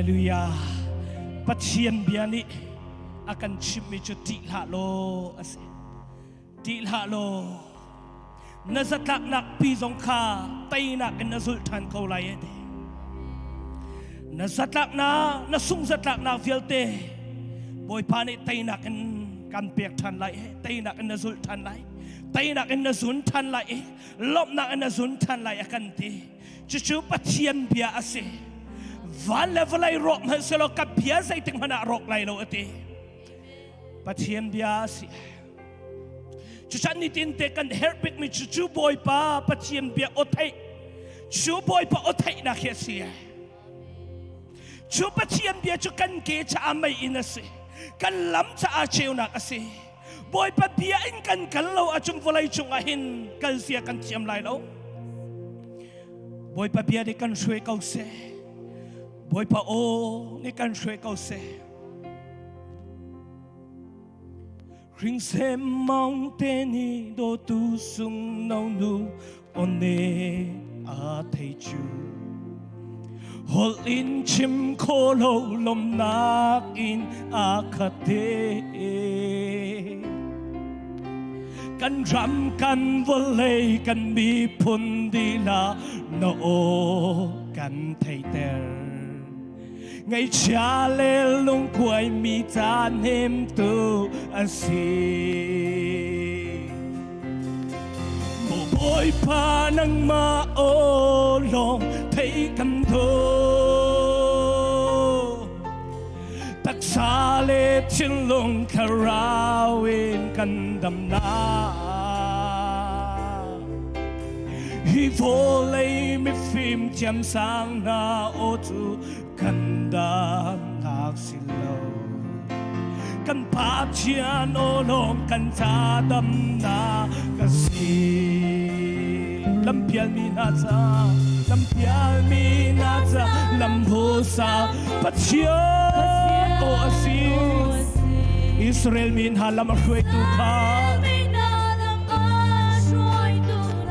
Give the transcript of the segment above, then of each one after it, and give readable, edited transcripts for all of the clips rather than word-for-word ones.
Hallelujah. Pathian bia nih a kan chimhmi cu ṭih hlah law a si. Ṭih hlah law na zatlaknak pi zong kha teinak in na zulh ṭhan ko lai e ti. Na zatlaknak, na sung zatlaknak vialte Bawipa nih teinak in kan pek ṭhan lai e. Teinak in na zulh ṭhan lai. Teinak in na zun ṭhan lai i lawmhnak in na zun ṭhan lai a kan ti. Cucu Pathian bia a si. Van le vawlei rawk hmanh selaw ka bia zeitik hmanh ah rawk lai lo a ti. Pathian bia a si. Cucan nitin te kan herh bikmi cu cu Bawipa Pathian bia aw theih cu Bawipa aw theihnak hi a si. Cu Pathian bia cu kan ke caah mei in a si. Kan lam caah ceunak a si. Bawipa bia in kan kal lo ahcun vawlei cungah hin kal zia kan thiam lai lo. Bawipa bia nih kan hruai ko seh. Bawipa aw nih kan hruai ko seh. Hringsem mong te ni do tu sung no nu one a thei chu. Hol in chim kho lo lomnak in a khate. Kan ram kan vawlei kan miphun dila no kan theiter. Ngaihchia le lungkuai mi ca hnemtu an si. Maw Bawipa nangmah aw lawng theih kan duh. Taksa le thinlung thlarau in kan damnak. Hi vawlei mifim thiamsang hna aw cu kan damnak si lo. Kan Pathian aw lawng kan ca damnak ka si. Lampialmi hna ca, lampialmi hna ca, lamhusa Pathian aw a si. Israel mi hna lam a hruaitu kha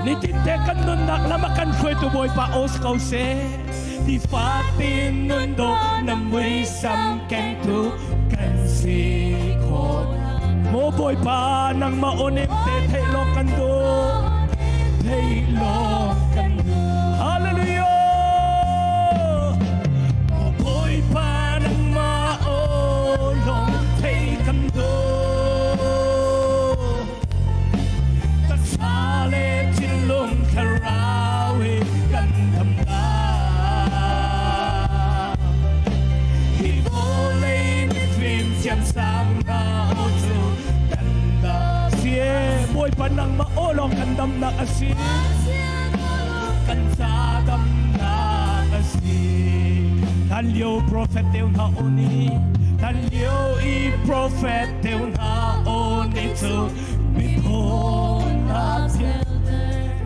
nitinte kan nunnak lam a kan hruaitu Bawipa aw si ko seh. Ti fatin nun do na muisam kengtu kan si khawh. Maw Bawipa nangmah aw nem te theih lawng kan duh. Theih lawng kan duh. Hallelujah! Maw Bawipa nangmah aw lawng theih kan duh. Taksa le thinlung thlarau he kan dam Hi vawlei mifim thiamsang hna aw cu kan da sie Bawipa nangmah aw lawng kan damnak a si kan ca damnak a si Hlan lio prophet deu hna aw nih hlan lio i prophet deu hna aw nih cu miphun hna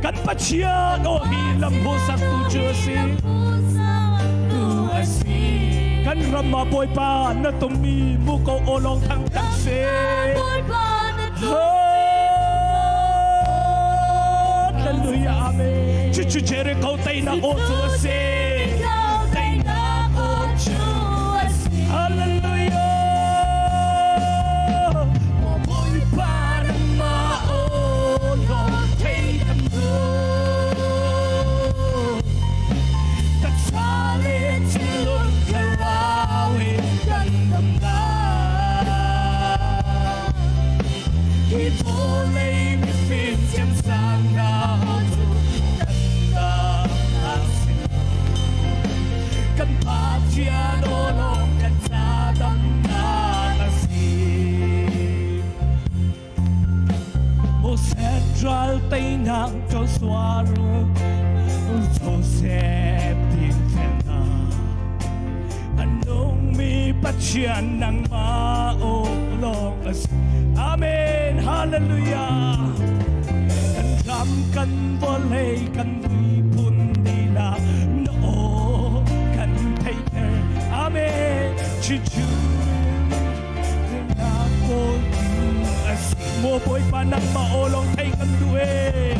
kan Pathian aw hi lam hmuhsaktu cu a si tu a si kan ram ah Bawipa na tummi muko aw lawng thang tak se Hallelujah amen Cucu Jericho teinak aw cu a si teinak aw cu a si Hallelujah Bawipa nangmah aw lawng thei kan duh Taksa le thinlung thlarau in kan dam lai Hi vawlei mifim thiamsang hna cu kan dam a si Kan Pathian aw lawng kan ca damnak a si. Maw Central teinak Joshua ru Joseph dinfelnak a nungmi Pathian nangmah aw lawng a si. Amen. Hallelujah. Kan ram kan vawlei kan miphun dilah na aw kan theihter. Amen. Cucu na kawltu a si. Maw Bawipa nangmah aw lawng theih kan duh ee.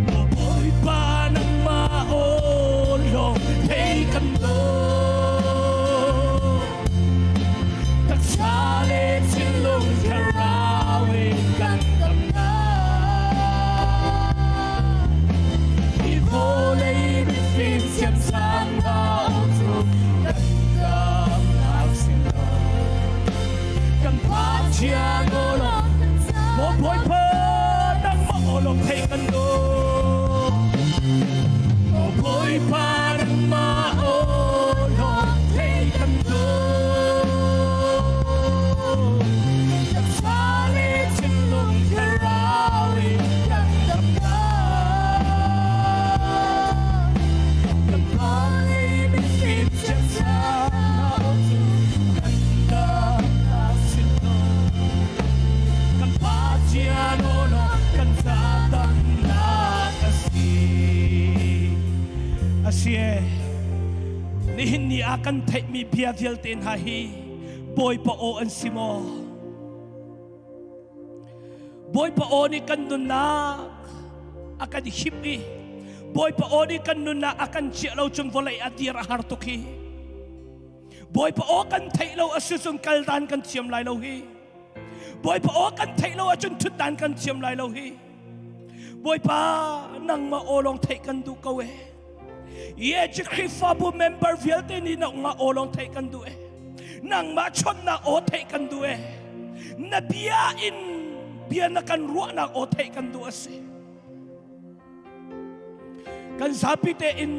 Maw Bawipa nangmah aw lawng theih kan duh. Asi e, nihin ni ah kan theihmi bia vialte hna hi Bawipa aw an si maw? Bawipa aw nih kan nunnak a kan hip i Bawipa aw nih kan nunnak a kan ciah lo cun vawlei a dir a har tuk hi. Bawipa aw kan theih lo a si cun kal dan kan thiam lai lo hi. Bawipa aw kan theih lo ahcun ṭhut dan kan thiam lai lo hi. Bawipa nangmah aw lawng theih kan duh ko e. Ye ci Khrihfabu member vialte nih nangmah aw lawng theih kan duh e. Nangmah chawnhnak aw theih kan duh e. Na bia in bia na kan ruahnak aw theih kan duh a si. Kan zapi tein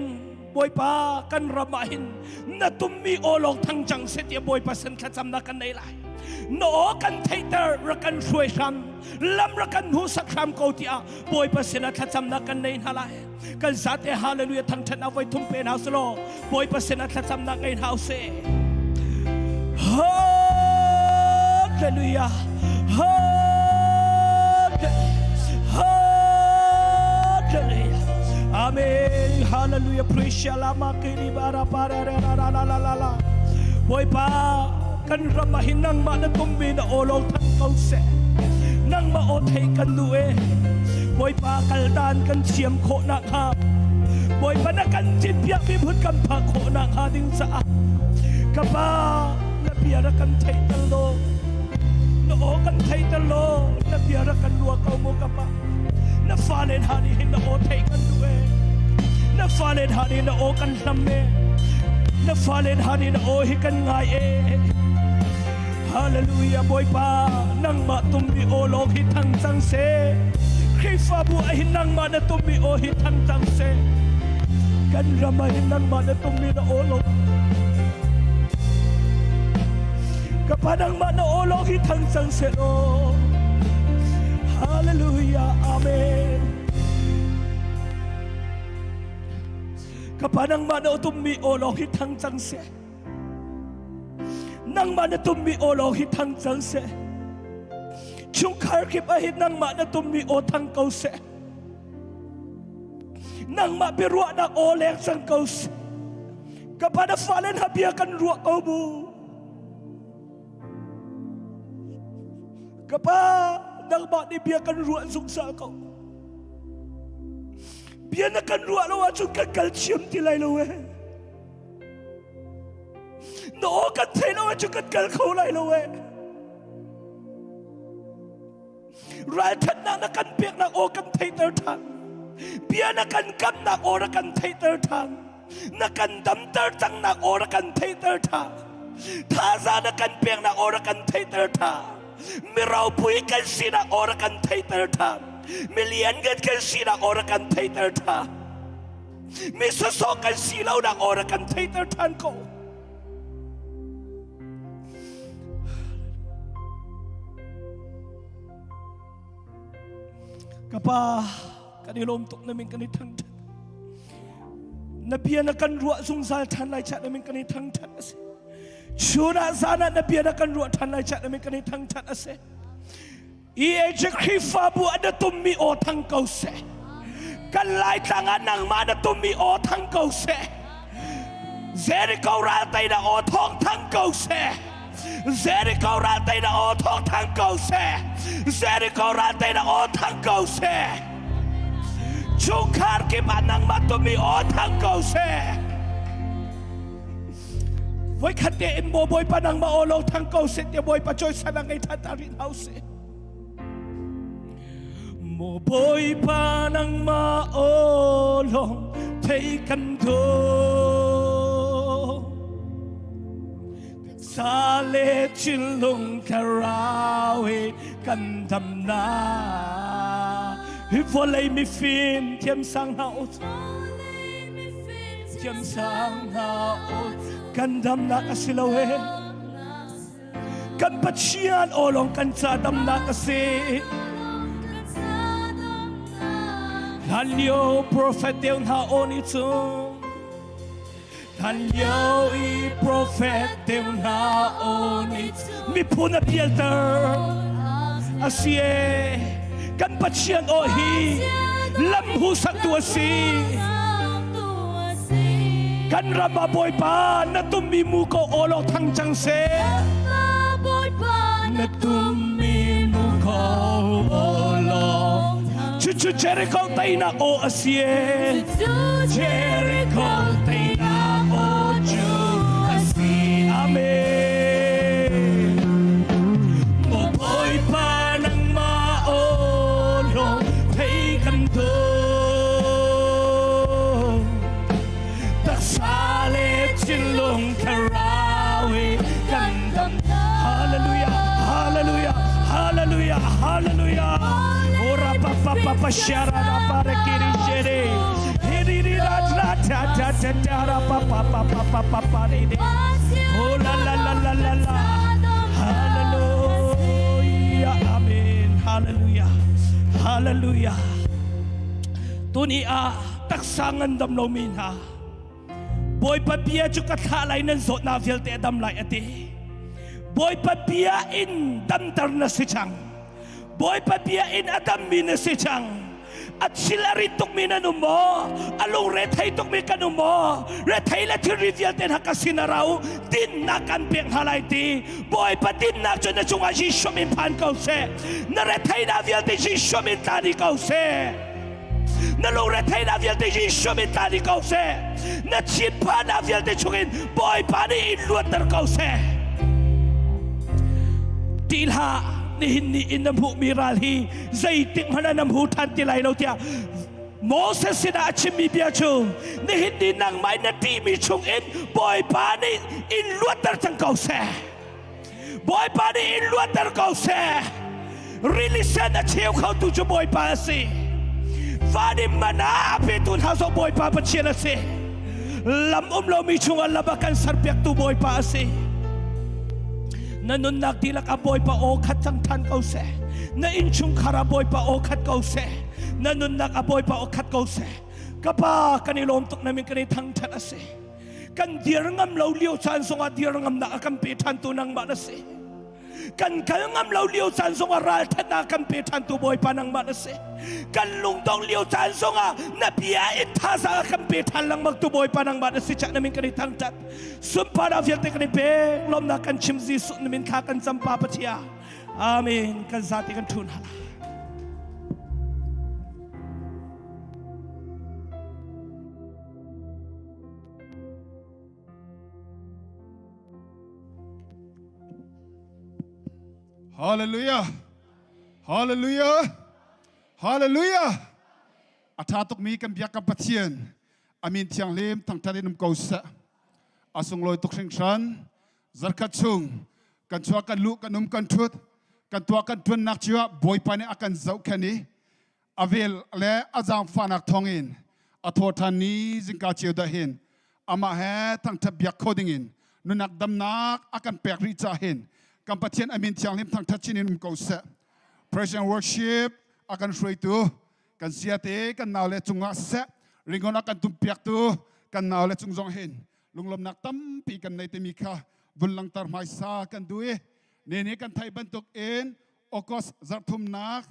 Bawipa kan ram ah hin na tummi aw lawng thang cang seh tiah Bawipa sin thlacamnak kan nei lai. Na aw kan theihter rak kan hruai hram lam rak kan hmuhsak hram ko tiah Bawipa sinah thlacamnak kan nei hna lai. Kan zate hallelujah thangṭhatnak voi thum pe hna usih Bawipa sinah thlacamnak ngei hna usih. Hallelujah. Hallelujah. Amen. Hallelujah. Praise lama kiri bara para ra ra ra la la la. Bawipa kan ram ah hin nangmah na tummi na aw lawng thang ko seh. Nangmah aw thei kan duh e. Bawipa kaldan kan thiam khawh nak hnga. Bawipa na kan tinpiakmi hmun kan phak khawh nak hnga ding caah ka pa na bia rak kan theihter law na aw kan theihter law na bia rak kan ruah ko mu ka pa na fale hna nih hin na aw theih kan duh e na fale hna nih na aw kan hlam e na fale hna nih na aw hi kan ngai e Hallelujah Bawipa nangmah tummi aw lawng hi thang cang seh Khrihfabu ah hin nangmah na tummi aw hi thang cang seh kan ram ah hin nangmah na tummi na aw lawng ka pa nangmah na aw lawng hi thang cang seh law Hallelujah Amen ka pa nangmah na tummi aw lawng hi thang cang seh Nangmah na tummi aw lawng hi thang cang seh. Chungkhar kip ah hin nangmah na tummi aw thang ko seh. Nangmah biaruahnak aw leng cang ko seh. Ka pa na fale hna bia kan ruah ko mu. Ka pa nangmah nih bia kan ruah zungzal ko. Bia na kan ruah lo ahcun kan kal thiam ti lai lo eh. Na aw kan thei lo ahcun kan kal kho lai lo eh. Ralṭhatnak na kan peknak aw kan theihter ṭhan. Bia na kan kamnak aw na kan theihter ṭhan. Na kan damter cangnak aw na kan theihter ṭhan. Thaza na kan peknak aw na kan theihter ṭhan. Miropui kan sinak aw na kan theihter ṭhan. Milianngan kan sinak aw na kan theihter ṭhan. Mi sawsawh kan si lonak aw na kan theihter ṭhan ko. Ka pa, kan i lawm tuk na min kan i thangṭhat. Na bia na kan ruah zungzal ṭhan lai cah na min kan i thangṭhat a si. Chun ah zan ah na bia na kan ruah ṭhan lai cah na min kan i thangṭhat a si. EH Khrihfabu ah na tummi aw thang ko seh. Kan Laitlang ah nangmah na tummi aw thang ko seh. Jericho ral tei na aw thawng thang ko seh. Jericho ral tei na aw thawng thang ko seh. Jericho ral tei na aw thang ko seh. Chungkhar kip ah nangmah tummi aw thang ko seh. Voikhat te in maw Bawipa nangmah aw lo thang ko seh tiah Bawipa cawisan a ngei ṭhan ta rih hna usih. Maw Bawipa nangmah aw lawng thei kan duh. Sa le thinlung thlarau hi kan damnak. Hi vawlei mifim thiamsang hna u thiamsang hna u kan damnak a si lo he kan Pathian aw lawng kan ca damnak a si hlan lio prophet deu hna aw nih cun hlan lio i prophet deu hna aw nih miphun a pialter a si e kan Pathian aw hi lam hmuhsaktu a si. Kan ram ah Bawipa na tummi mu ko aw law thang cang seh. Na tummi mu ko aw law. Cucu Jericho teinak aw a si e. Jericho teinak aw cu a si. Amen. Maw Bawipa nangmah aw lawng thei kan duh. Taksa le thinlung thlarau i kan dam. Hallelujah, hallelujah, hallelujah, hallelujah. Ora pa pa pa pa shara da pa re kiri shere. Hiri ri ra ra ta ta ta ta ra pa pa pa pa pa pa pa re re. Oh la la la la la la. Hallelujah. Amen. Hallelujah. Hallelujah. Tuni ah taksa ngandam lomi hna Bawipa bia cu ka thlah lai nan zawtnak vialte a dam lai a ti. Bawipa bia in damter na si cang. Bawipa bia in a dammi na si cang. A thil a rit tukmi nan um maw? A lungre thei tukmi kan um maw? Rethei le thilri vialte hna ka sin a rau. Dinnak kan pek hna lai ti. Bawipa dinnak cu na cungah Jesuh min phan ko seh. Na retheinak vialte Jesuh min tla dih ko seh. Na lungretheihnak vialte Jesuh min tla dih ko seh. Na thinphannak vialte chungin Bawipa nih in luatter ko seh. Ti hlah, nihin ni in na hmuhmi ral hi zeitik hmanh ah na hmu ṭhan ti lai lo tiah Moses sinah a chimmi bia cu nihin ni nangmah in na ṭihmi chungin Bawipa nih in luatter cang ko seh. Bawipa nih in luatter ko seh. Rili sen a cheu khotu cu Bawipa a si. Van in mana a petu hna zong Bawipa Pathian a si. Lam um lomi chungah lam a kan serpiaktu Bawipa a si. Na nunnak dihlak ah Bawipa aw khat cang ṭhan ko seh. Na innchungkhar ah Bawipa aw khat ko seh. Na nunnak ah Bawipa aw khat ko seh. Ka pa kan i lawm tuk na min kan i thangṭhat a si. Kan dir ngam lo lio caan zongah dir ngamnak a kan pe ṭhantu nangmah na si. Kan kal ngam lo lio caan zongah ralṭhatnak kan pe ṭhantu Bawipa nangmah na si. Kan lungdong lio caan zongah na bia in thazaang a kan pe ṭhan lengmangtu Bawipa nangmah na si cah na min kan i thangṭhat. Sunparnak vialte kan i pek. Lawmnak kan chim Jesuh na min thla kan cam Pa Pathian. Amen. Kan zate kan ṭhun hala. Hallelujah. Hallelujah. Hallelujah. A tha tukmi kan biak kan Pathian. Amin thianghlim thangthat in um ko seh. A sunglawi tuk hringhran. Zarkhat chung kan chuak kan luh kan um kan thut kan tuah kan tuannak cio ah Bawipa nih a kan zohkhenh i a vel le a zaangfahnak thawngin a thawṭhan ni zingka cio dah hin amah he thangṭhat biak kho dingin nunak damnak a kan pek rih caah hin kan Pathian a min thianghlim thangṭhat chin in um ko seh. Praise and worship a kan hruaitu kan siate kan nau le cungah siseh ringon a kan tumpiaktu kan nau le cung zong hin lunglawmnak tampi kan nei timi kha vun langter hmaisa kan duh i ne ne kan theih bantuk in August zarhthumnak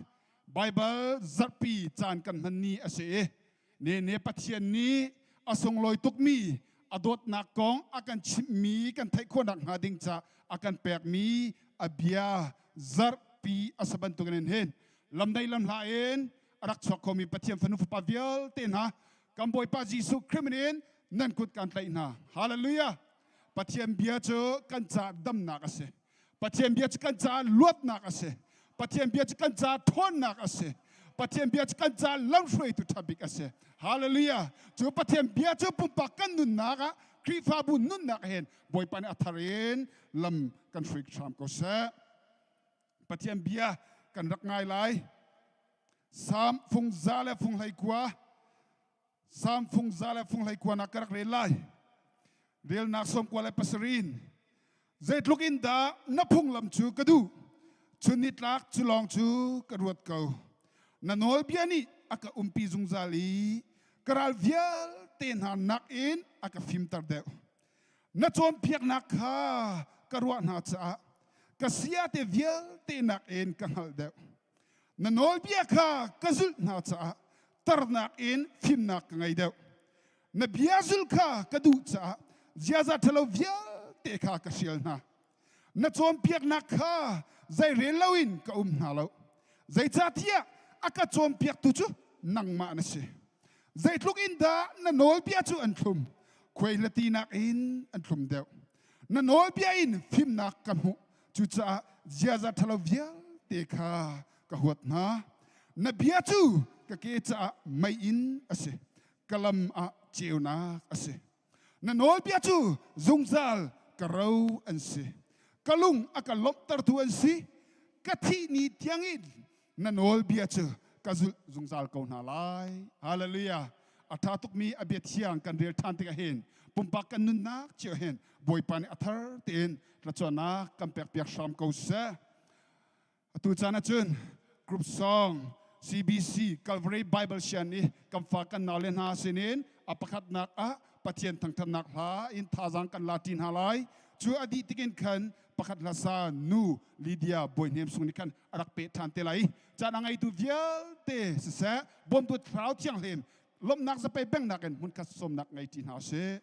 Baibal zarhpi caan kan hman ni a si i ne ne Pathian nih a sunglawi tukmi a dawtnak kong a kan chimhmi kan theih khawhnak hnga ding ca a kan pekmi a bia zarhpi a si bantukin in hin lamdei lamhla in a rak chuak khomi Pathian fanu fapa vialte hna kan Bawipa Jesuh Khrih min in nan kut kan tlaih hna. Hallelujah! Pathian bia cu kan ca damnak a si. Pathian bia cu kan caah luatnak a si. Pathian bia cu kan caah ṭhawnnak a si. Pathian bia cu kan caah lamhruaitu ṭha bik a si. Hallelujah. Cu Pathian bia cu pumpak kan nunnak ah Khrihfabu nunnak hin Bawipa nih a thar in lam kan hruai hram ko seh. Pathian bia kan rak ngai lai. Salm fung za le fung hlei kua Salm fung za le fung hlei kua nak ka rak rel lai. Relnak 97 in zeitluk in dah na phunglam cu ka duh chun nitlak cu lawng cu ka ruat ko na nawlbia nih a ka umpi zungzal i ka ral vialte hna nakin a ka fimter deuh na cawnpiaknak kha ka ruah hna caah ka siate vialte nakin ka hngalh deuh Na nawlbia kha ka zulh hna caah tarnak in fimnak ka ngei deuh. Na bia zul kha ka duh caah ziaza ṭhalo vialte kha ka hrial hna. Na cawnpiaknak kha zei rel loin ka um hna lo. Zeicahtiah a ka cawnpiaktu cu nangmah na si. Zeitluk in dah na nawlbia cu an thlum, khuaihlatinak in an thlum deuh. Na nawlbia in fimnak ka hmuh, cucaah ziaza ṭhalo vialte kha ka huat hna. Na bia cu ka ke caah meiinn a si, ka lam ah ceunak a si. Na nawlbia cu zungzal ka ro an si. Ka lung a ka lawmhtertu an si. Ka thih ni tiangin na nawlbia cu ka zulh zungzal ko hna lai. Hallelujah. A ṭha tukmi a bia thiang kan rel ṭhan tikah hin pumpak kan nunnak cio hin Bawipa nih a thar tein tlachuahnak kan pekpiak hram ko seh. Atu caan ahcun group song CBC Calvary Bible Sian i kan fa kan naule hna sinin a pakhatnak ah Pathian thangthatnak hla in thazaang kan la ṭi hna lai. Cu a dih tikin khan pakhat hlasa nu Lydia Bawihnem sung nih khan a rak peh ṭhan te lai. Caan a ngeitu vialte siseh bawmtu Thlarau Thianghlim lawmhnak zapei bengnak in hmunkhat sawmnak ngei ṭi hna usih.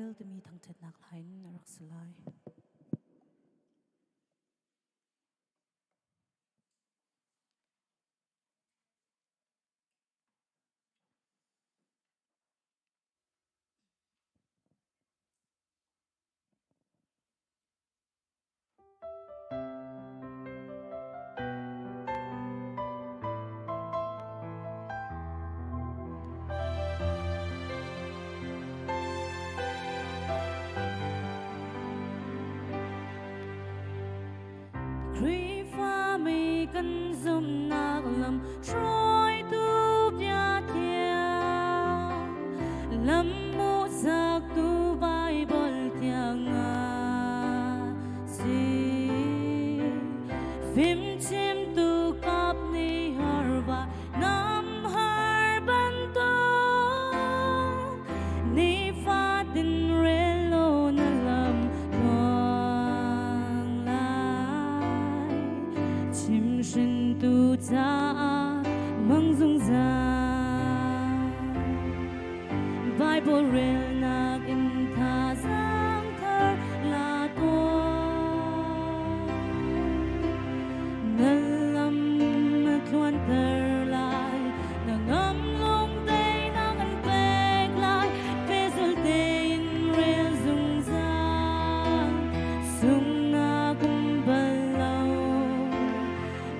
Rel timi thangṭhatnak hla in a rak si lai. Khrihfami kan zumhnak lam hruaitu bia thiang lam hmuhsaktu Baibal thiang a si. Fimchimtu kap nih harva nam har bantuk nifatin rel law na lam tluang lai. Chimhrintu caah mang zungzal Bible relnak in thazaang thar la tuah. Na lam na tluanter lai, na ngam lung teinak an pek lai, pehzul tein rel zungzal, sunghnak um bal lo.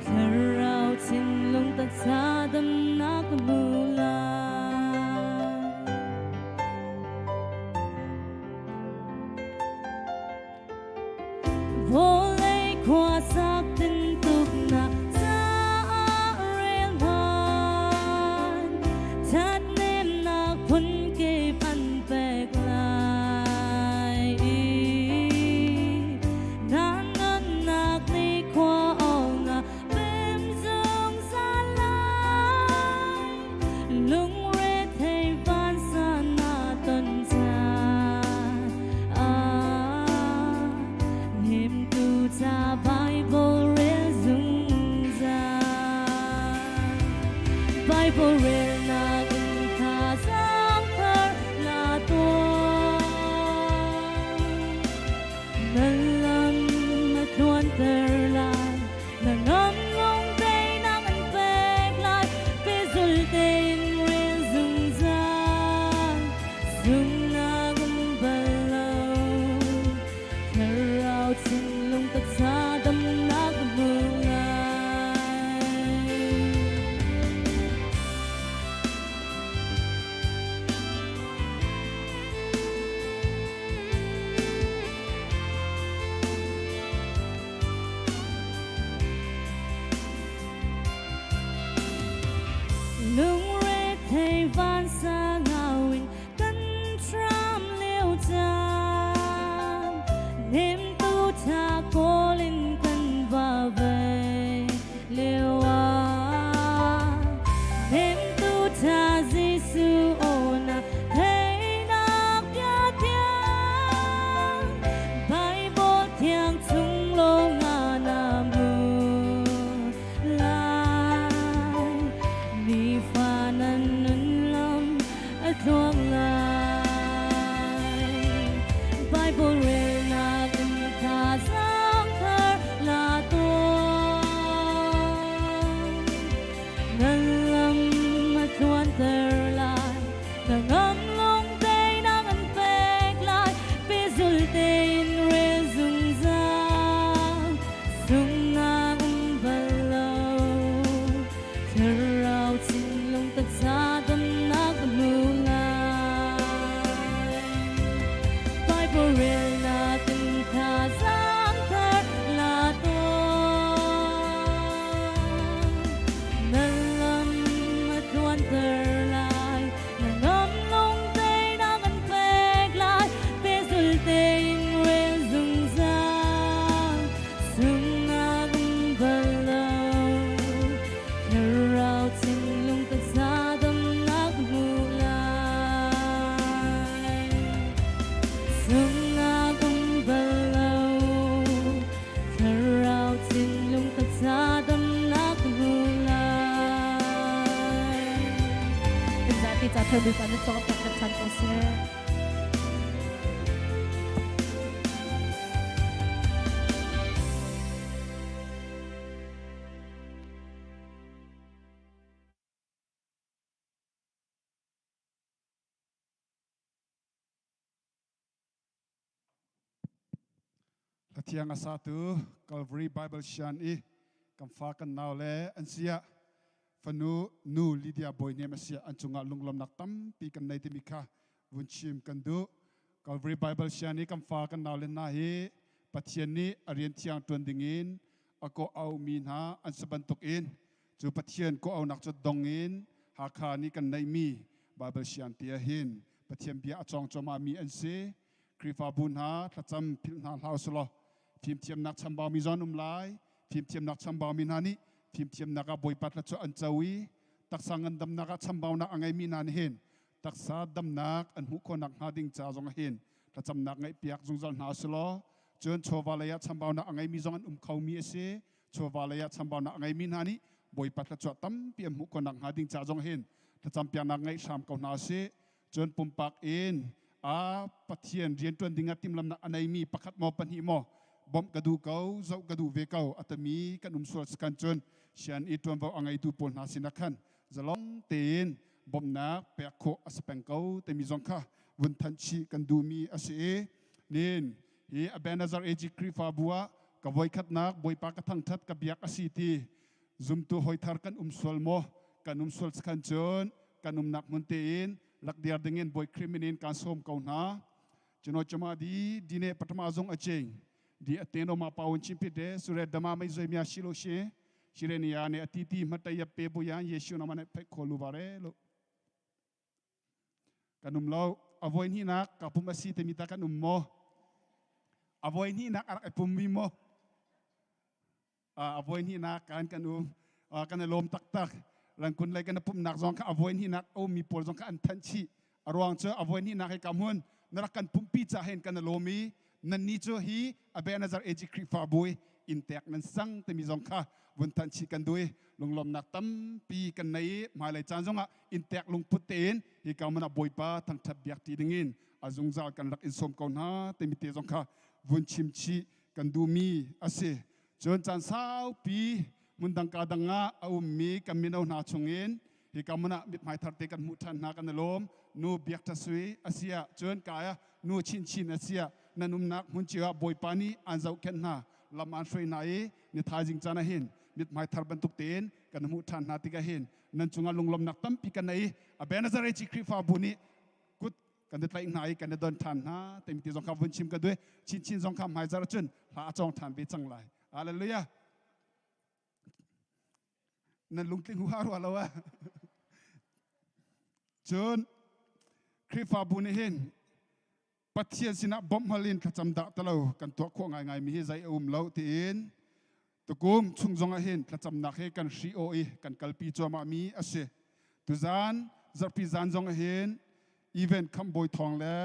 Thlarau thinlung taksa damnak hmu lai. Vawlei khuasak tintuknak caah rel hmanh, thathnemnak phunkip an pek lai i na nunnak nih khua awng a pem zungzal lai. Lungrethei vansan na ton caan ah, hnemtu ca Bible rel zungzal. Bible relnak in thazaang thar la tuah. Na lam na tluanter lai, na ngam lung teinak an pek lai, pehzul tein rel zungzal, zumnak um bal lo. Thlarau thinlung taksa damnak hmu lai. Lungrethei vansang au in kan hram lio caan, hnemtu tha kawl in kan va ve lio ah, hnemtu tha Jesuh aw na theihnak bia thiang, Bible thiang chung lawng ah na hmuh lai. Nifa nan nun lam a tluang lai. Bible relnak in thazaang thar la tuah. Na lam a tluanter lai, na ngam lung teinak an pek lai, pehzul tein rel zungzal, sunghnak um bal lo. Thlarau thinlung taksa damnak hmu lai. Bible relnak in thazaang thar la tuah. Na lam a tluanter lai, na ngam lung teinak an pek lai, pehzul tein rel zungzal, sunghnak um bal lo. Thlarau thinlung taksa damnak hmu lai. Sunghnak um bal lo. Thlarau thinlung taksa damnak hmu lai. Kan zapi ca thar Bawipa na cawk kan chan ko seh. Hlathiang a satu Calvary Bible Sian i kan fa kan nau le an siah fanu nu Lydia Bawi a siah an cungah lunglawmnak tampi kan nei timi kha vun chim kan duh. Calvary Bible Sian i kan fa kan nau le hna hi Pathian nih a rian thiang ṭuan dingin a kawh aumi hna an si bantukin cu Pathian kawh aunak cu dong in Hakha nih kan neihmi Bible Sian ti ah hin Pathian bia a cawng cuahmahmi an si. Khrihfabu hna thlacam philh hna hlah usulaw fimthiamnak chambaumi zong an um lai. Fimthiamnak chambaumi hna nih fimthiamnak ah Bawipa thluachuah an co i taksa ngandamnak ah chambaunak a ngeimi hna nih hin taksa damnak an hmuh khawhnak hnga ding ca zong ah hin thlacamnak ngaihpiak zungzal hna usulaw cun chawva lei ah chambaunak a ngeimi zong an um khomi a si. Chawva lei ah chambaunak a ngeimi hna nih Bawipa thluachuah tampi an hmuh khawhnak hnga ding ca zong hin thlacampiaknak ngeih hram ko hna usih. Cun pumpak in a Pathian rianṭuan dingah timhlamnak a neimi pakhat maw pahnih maw bawmh ka duh ko, zoh ka duh ve ko a timi kan um sual sikan cun sian i ṭuanvo a ngeitu pawl hna sinah khan zalong tein bawmhnak pek khawh a si peng ko timi zong kha vun thanh chih kan duhmi a si i nin hi Ebenezer AG Khrihfabu ah ka voikhatnak Bawipa ka thangṭhat ka biak a si ti Zumtu hawithar kan um sual maw? Kan um sual sakhan cun kan umnak hmun tein rak diar dingin Bawi Khrih min in kaan sawm ko hna. Chino chama di dine patama zong aching di ateno ma paun chimpi de sure dama mai zoi mia shilo she shire ni ya ne atiti matai ya pe bu yan yeshu na mane phai kholu bare lo kan um lo avoi ni nak ka pum asi temi ta kan um mo avoi ni nak arak pum mi mo A voi hnihnak kan kan um kan i lawm taktak. Rangkun lei kan pumhnak zong kha a voi hnihnak a ummi pawl zong kha an thanh chih. A ruang cu a voi hnihnak hi ka hmun na rak kan pumhpi ca hin kan i lawm i nannih cu hi Ebenezer AG Khrihfabu i inntek nan sang timi zong kha vun thanh chih kan duh i lunglawmnak tampi kan nei i hmailei caan zongah inntek lungput tein hi ka hmun ah Bawipa thangṭhat biak ṭi dingin a zungzal kan rak in sawm ko hna timi te zong kha vun chim chih kan duhmi a si. Cun caan saupi hmundang ka dang ah a ummi kan mino hna chungin hika hmun ah mithmai thar te kan hmuh ṭhan hna kan i lawm. Nu Biak Ṭha Sui a si ah cun ka nu chinchin a si ah nan umnak hmun cio ah Bawipa nih aan zohkhenh hna, lam aan hruai hna i ni thaizing caan ah hin mithmai thar bantuk tein kan hmuh ṭhan hna tikah hin nan cungah lunglawmhnak tampi kan nei. Ebenezer AG Khrihfabu nih kut kan i tlaih hna i kan i don ṭhan hna timi ti zong kha vun chim ka duh. Chinchin zong kha hmaizarh cun hla a cawng ṭhan ve cang lai. Hallelujah. Nan lungtling huha rua lo ah. Cun Khrihfabu nih hin Pathian sinah bawmh hal in thlacam dah talo kan tuah khawh ngaingai mi hi zei a um lo tiin Tukum chung zong ah hin thlacamnak hi kan hri aw i kan kalpi cuahmah mi a si. Tuzan zarhpi zan zong ah hin event Khamhbawi Thawng le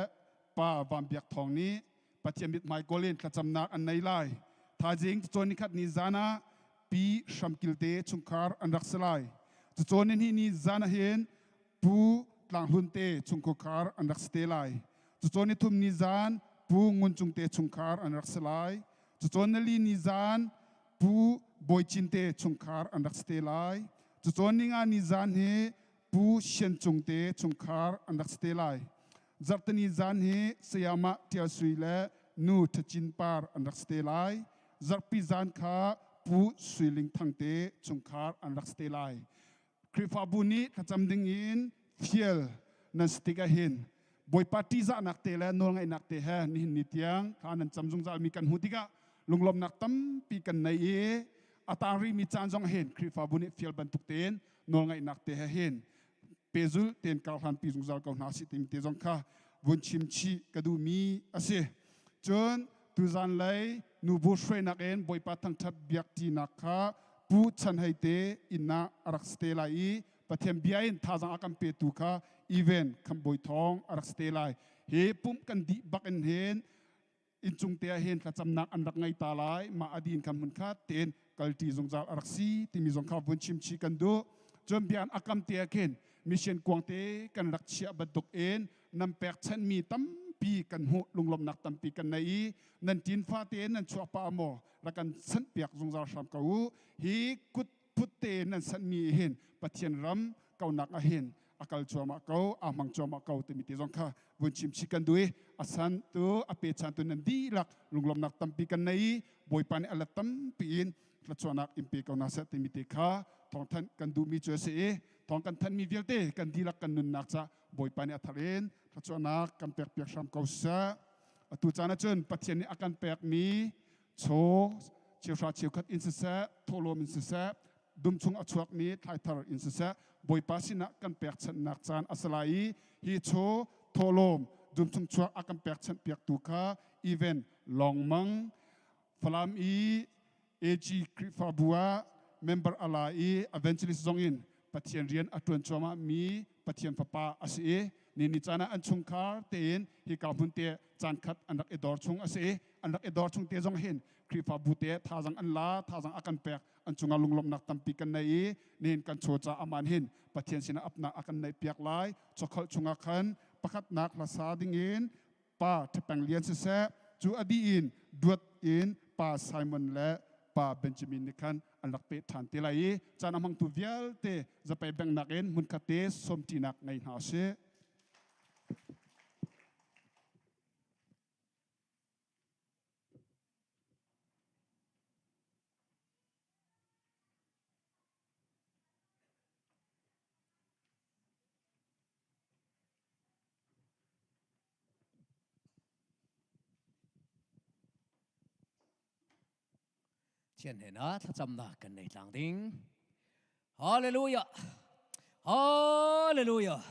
Pa Van Biak Thawng nih Pathian mithmai kawl in thlacamnak an nei lai. Thaizing cacawn nikhat ni zan ah Pi Hramkil te chungkhar an rak si lai. Cacawn ni hnih ni zan ah hin Pu Tlang Hlun te chungkhar an rak si te lai. Cacawn ni thum ni zan Pu Ngun Cung te chungkhar an rak si lai. Cucawn nali ni zan Pu Bawi Cin te chungkhar an rak si te lai. Cucawn ninga ni zan hi Pu Sian Cung te chungkhar an rak si te lai. Zarhteni zan hi Sayamah Ṭial Sui le Nu Ṭha Cin Par an rak si te lai. Zarhpi zan kha Pu Sui Ling Thang te chungkhar an rak si te lai. Khrihfabu nih thlacam ding in fial nan si tik ahhin Bawipa ṭihzahnak te le nawlngaihnak te he nihin ni tiang thla nan cam zungzalmi kan hmuh tikah lunglawmhnak tampi kan nei i a tang rihmi caan zong hin Khrihfabu nih fial bantuk tein nawlngaihnak te he hin pehzulh tein karhlanpi zungzal ko hna sih timi te zong kha vun chim chih ka duhmi a si. Cun tuzan lei nubu hruainak in Bawipa thangṭhat biakṭinak kha Pu Chan Hei te inn ah a rak si te lai i Pathian bia in thazaang a kan petu kha Even Khamhbawi Thawng a rak si te lai. Hi pumh kan dih bak in hin inncung te ah hin thlacamnak an rak ngei ta lai. Mah a din kha hmun khat tein kalṭi zungzal a rak si timi zong kha vun chim chih kan duh. Cun bia an akam te ah khin mission kuang te kan rak chiah bantuk in nan pekchanhmi tampi kan hmuh, lunglawmhnak tampi kan nei i nan ṭin fate in nan chuah pah maw rak kan sanhpiak zungzal hram ko u. Hi kut put tein nan sanhmi hin Pathian ram kaunak ah hin a kal cuahmah ko aa hmang cuahmah ko timi te zong kha vun chim chih kan duh i a san tu a pe chan tu nan dihlak lunglawmnak tampi kan nei i Bawipa nih a let tampi in thluachuahnak in pe ko hna seh timi te kha thawngthanh kan duhmi cu a si i thawng kan thanhmi vialte kan dihlak kan nunnak ca Bawipa nih a thar in thluachuahnak kan pek piak hram ko seh. Atu caan ahcun Pathian nih a kan pekmi chaw cheuhra cheukhat in siseh thawhlawm in siseh dum chung a chuakmi thlaithar in siseh Bawipa sinah kan pekchanhnak caan a si lai i hi chaw thawhlawm dum chung chuak a kan pekchanh piaktu kha event lawngmang Falam i AG Khrihfabu ah member a la i evangelist zong in Pathian rian a ṭuan cuahmah mi Pathian fapa a si i ni ni caan ah an chungkhar tein hika hmun te caan khat an rak i dor chung a si i an rak i dor chung te zong hin Khrihfabu te thazang an la thazang a kan pek an cungah lunglawmhnak tampi kan nei i nihin kan chaw ca aman hin Pathian sinah apnak a kan neih piak lai chawkholh chungah khan pakhatnak hlasa dingin pa Ṭhapeng Lian siseh cu a dih in duat in pa Simon le pa Benjamin nih khan an rak peh ṭhan te lai i caan a hmangtu vialte zapei benghnak in hmunkhat te sawmṭinak ngei hna usih. Thian hena thlacamnak kan nei tlang ding. Hallelujah. Hallelujah.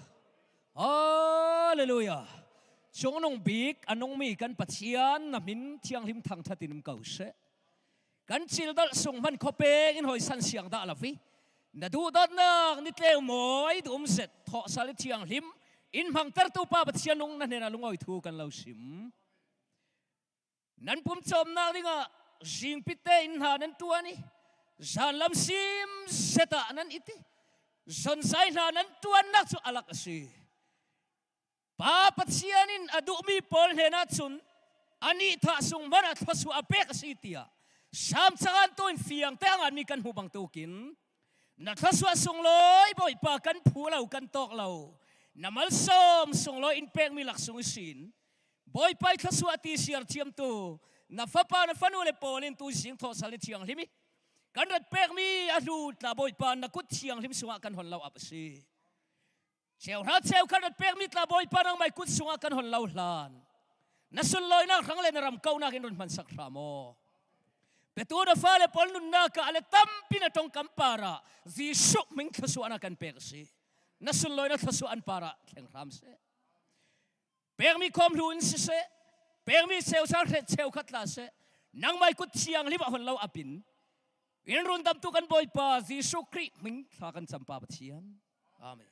Hallelujah. Chungnung bik anungmi kan Pathian na min thianghlim thangthat in um ko seh. Kan cildalh sung hman khuapeng in hoi san siang dah lo i na duhdawtnak ni tleu mawi dum zet thawh sal i thianghlim in hmangtertu pa Pathian nung na hnen ah lungawi thu kan lo sim. Nan pum cawmnak dingah zingpit te in hna nan tuan i zanlam sim set ah nan it i zonzai hna nan tuannak cu alak a si. Pa Pathian in a duhmi pawl hnen ahcun anih thah sung hmanh ah thluachuah a pek a si tiah Salm cangan tu in fiang te a nganmi kan hmuh bangtukin na thluachuah sunglawi Bawipa kan phu lo kan tawk lo na malsawm sunglawi in pekmi laksung i sin Bawipa i thluachuah ti siar thiamtu na fapa na fanu le pawl in tu zing thawh sal ni thianghlim i kan rat pekmi a hlu tla Bawipa na kut thianghlim sungah kan hon lo ap a si. Cheuhra cheukhat rat pekmi tla Bawipa nangmai kut sungah kan hon lo hlan. Na sunlawinak hrang le na ram kaunak in run hman sak hram aw. Petu na fale pawl nunnak ah le tampi na tongkam para Jesuh min thluasuahnak kan pek a si. Na sunlawinak thluasuah an para thleng hram seh. Pekmi khawm hlu in siseh, pekmi cheuchar hret cheukhat tla seh, nangmai kut thianghlim a hon lo apin in rundamtu kan Bawipa Jesuh Khrih min thla kan cam pa Pathian. Amen.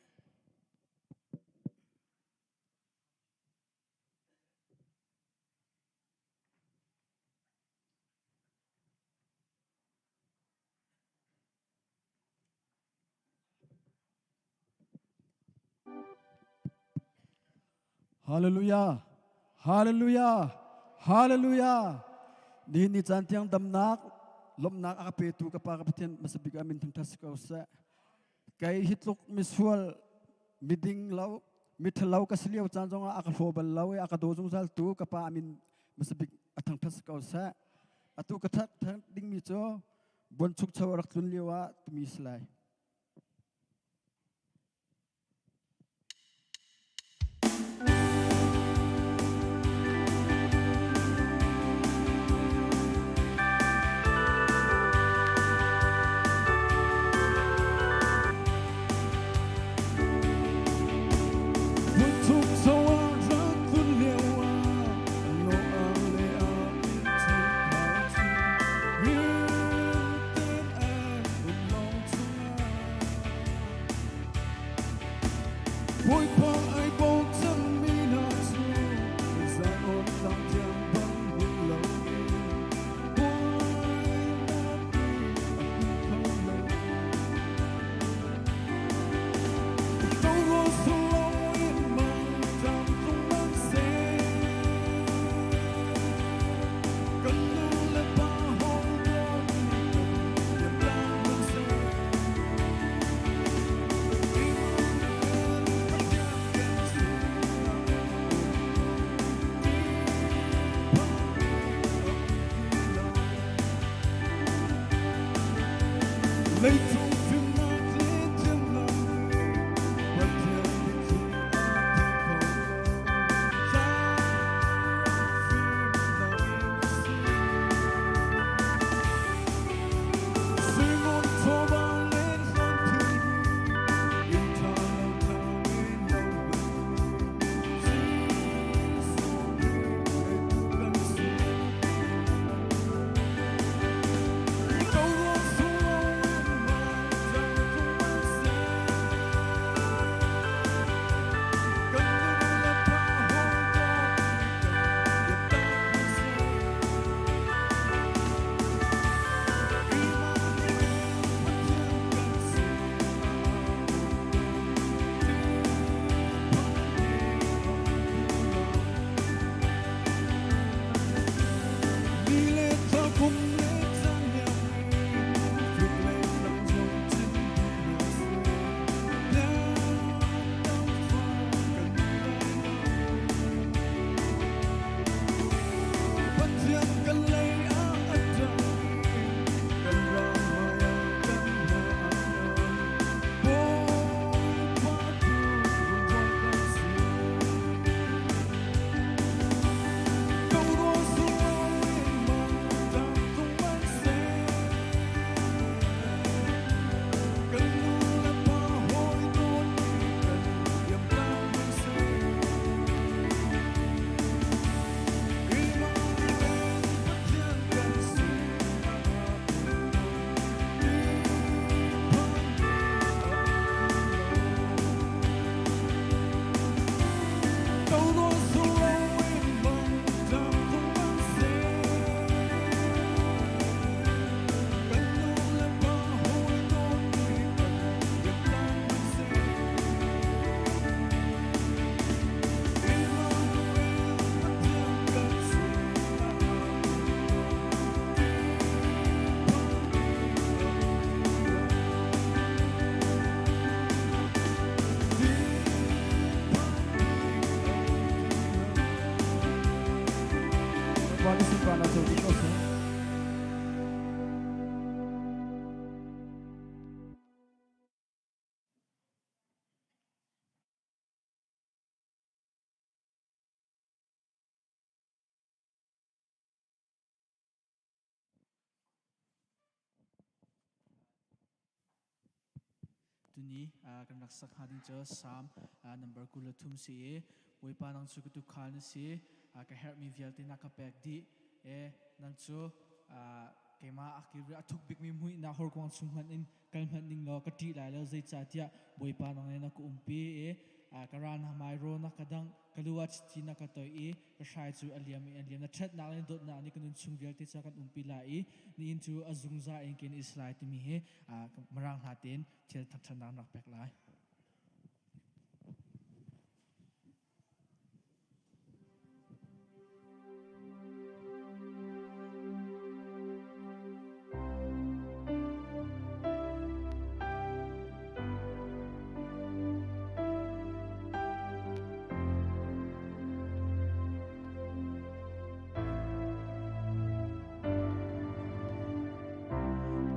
Hallelujah. Hallelujah. Hallelujah. Nihin ni caan tiang damnak lawmhnak a ka petu ka pa ka Pathian hmasabik ah min thangthat si ko seh. Kei hi tluk misual miding lo mithalo ka si lio caan zongah a ka hlaw bal lo i a ka daw zungzal tu ka pa amin hmasabik a thangthat si ko seh. Atu ka that dingmi cu buanchukcho a rak tlun lio ah timi si lai. Bawipa nih sunparnak co dih ko seh. Tuni kan rak sak hnga ding cu Psalm number 23 si i Bawipa nang cu ka tuukhal na si, ka herhmi vialte na ka pek dih. E nang cu keimah a kir a thuk bikmi muihnak horkuang chung hmanh in kal hmanh ning law ka ṭih lai lo, zeicahtiah Bawipa nang nih na ka umpi i ka ral na hmai rawl na ka dangh, ka lu ah chiti na ka toih i ka hrai cu a liam i a liam. Na ṭhatnak le na dawtnak nih ka nun chung vialte ca kan umpi lai i nihin cu a zungzal in ken Israel timi hi Mirang hla tein thil thangṭhatnak an rak pek lai.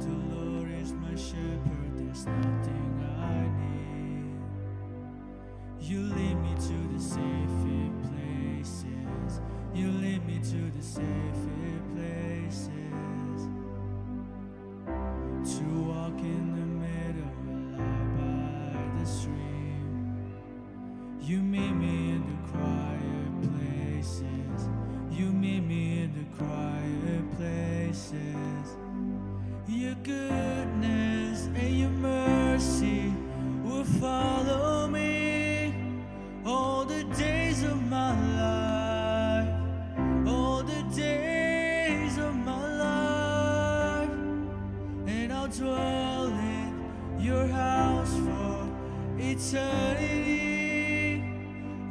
The Lord is my shepherd, there's nothing I need. You lead me to the safe places. You lead me to the safe places. To walk in the middle and lie by the stream. You meet me in the quiet places. You meet me in the quiet places. Your goodness and your mercy will follow me all the days of my life. All the days of my life. And I'll dwell in your house for eternity.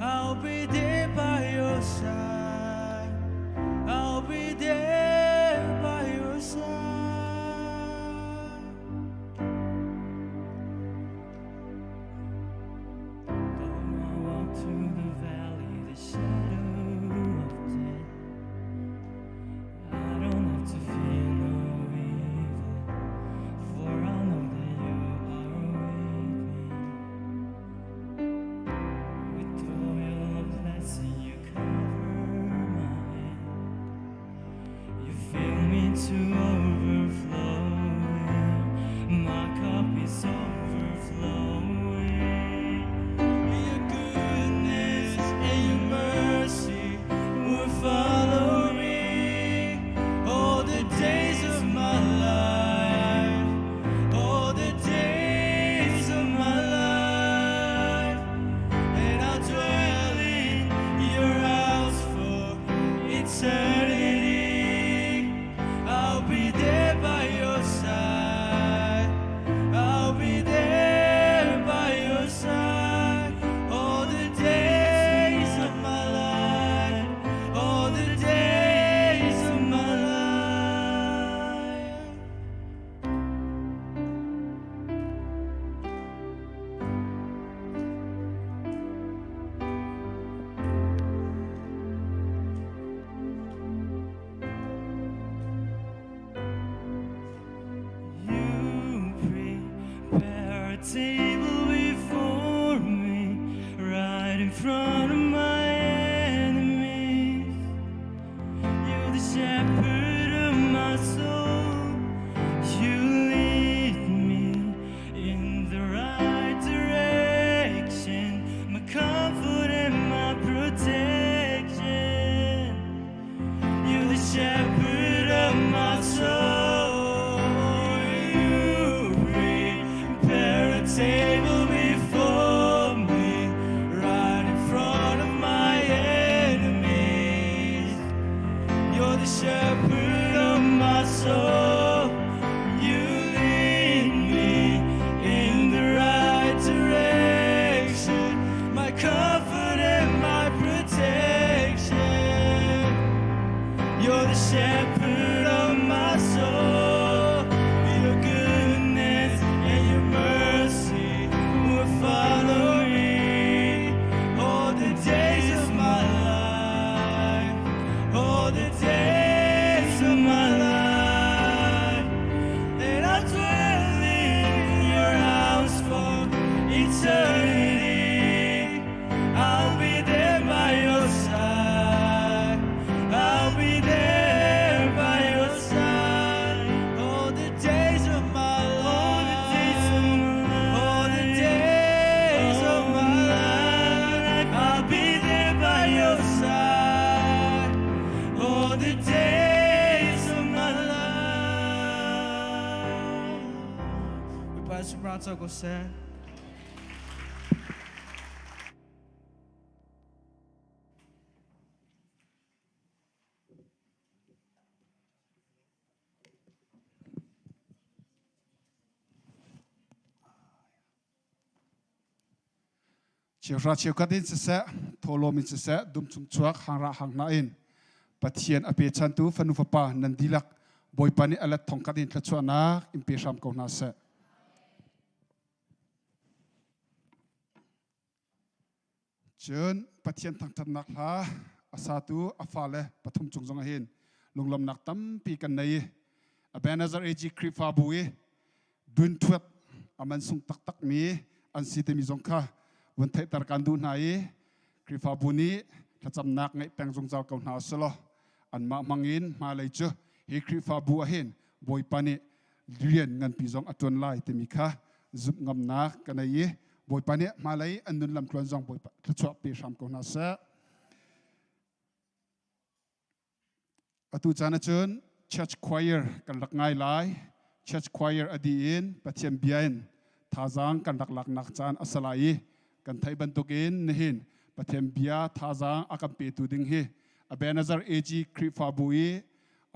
I'll be there by your side. I'll be there by your side. Though I walk through the valley, the shadow of death, I don't have to fear no evil, for I know that you are with me. With oil of blessing, you cover Bawipa sumra co ko seh. Cheuhra cheukhat in siseh, thawhlawm in siseh, dum chung chuak hangrah hangna in Pathian a pechantu fanu fapa nan dihlak Bawipa nih a let thongkhat in thluachuahnak in pe hram ko hna seh. Cun Pathian thangṭhatnak hla a satu a fale pathum cung zong ah hin lunglawmhnak tampi kan nei i Ebenezer AG Khrihfabu i dunthuat a man sung taktakmi an si timi zong kha vun theihter kan duh hna i Khrihfabu nih thlacamnak ngeih peng zungzal ko hna usih anmah hmangin hmailei cu hi Khrihfabu ah hin Bawipa nih rian nganpi zong a ṭuan lai timi kha zumh ngamnak ka nei i Bawipa nih hmailei an nun lamtluan zong Bawipa thluachuah pe hram ko hna seh. Atu caan ahcun church choir kan rak ngai lai. Church choir a dih in Pathian bia in thazaang kan rak laknak caan a si lai i kan theih bantukin nihin Pathian bia thazaang a kan petu ding hi Ebenezer AG Khrihfabu i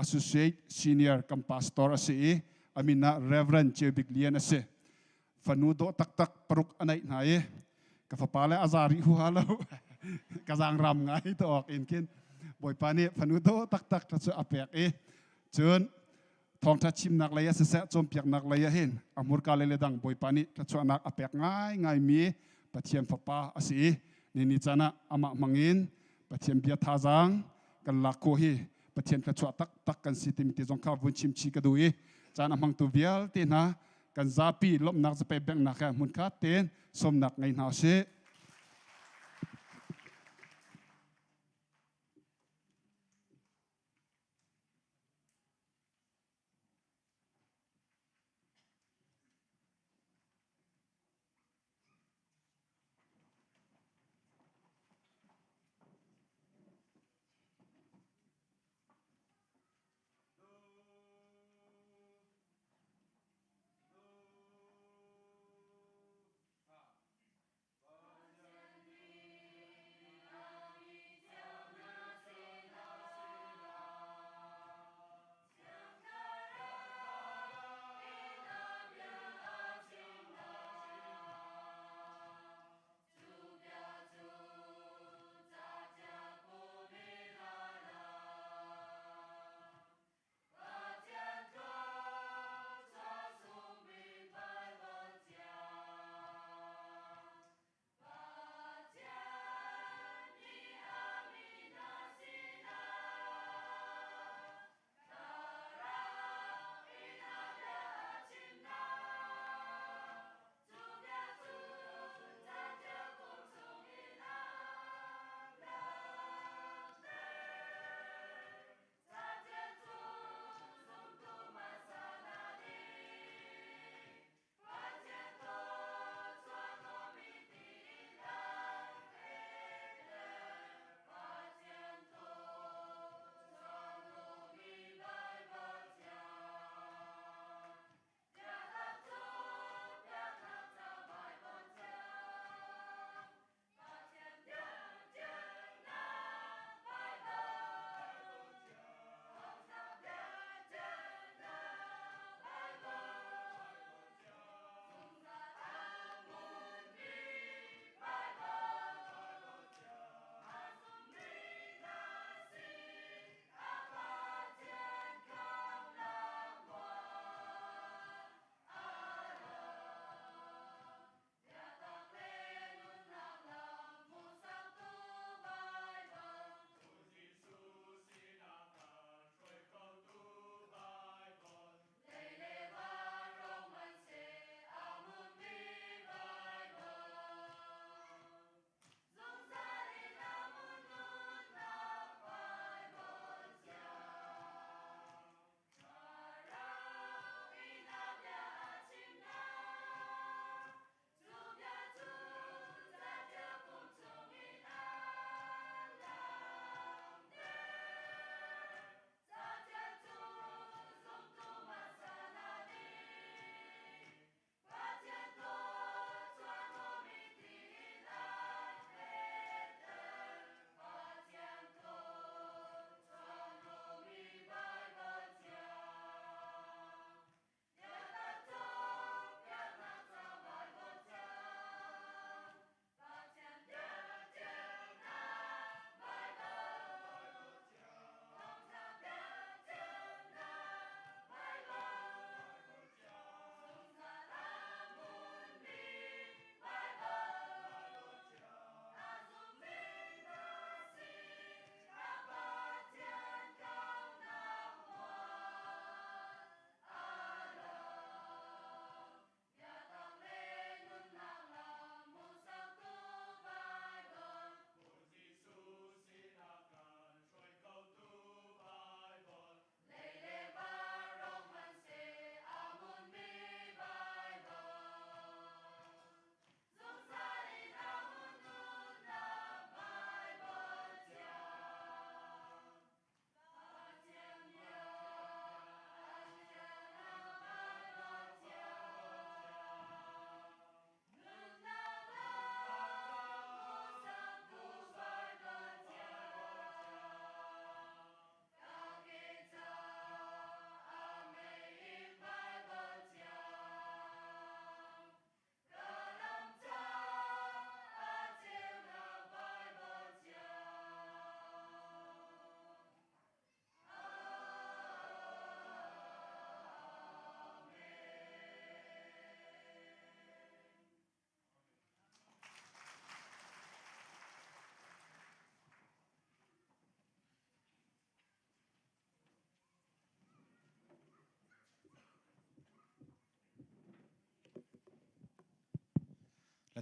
Associate Senior kan pastor a si i a min ah Reverend Ceu Bik Lian a si. Fanu dawh taktak paruk a neih hna i ka fapa le a za rih huha lo ka zaang ram ngai to awk in khin Bawipa nih fanu dawh taktak cu a pek i cun thawngṭha chimnak lei ah siseh cawnpiaknak lei ah hin a hmurka lei le dang Bawipa nih thluachuahnak a pek ngaingai mi Pathian fapa a si i ni ni caan ah amah hmangin Pathian bia thazaang kan lak khawh hi Pathian thluachuah taktak kan si timi ti zong kha vun chim chih ka duh i caan a hmangtu vialte hna kan zapi lawmhnak zapei benghnak he hmunkhat tein sawmnak ngei hna usih.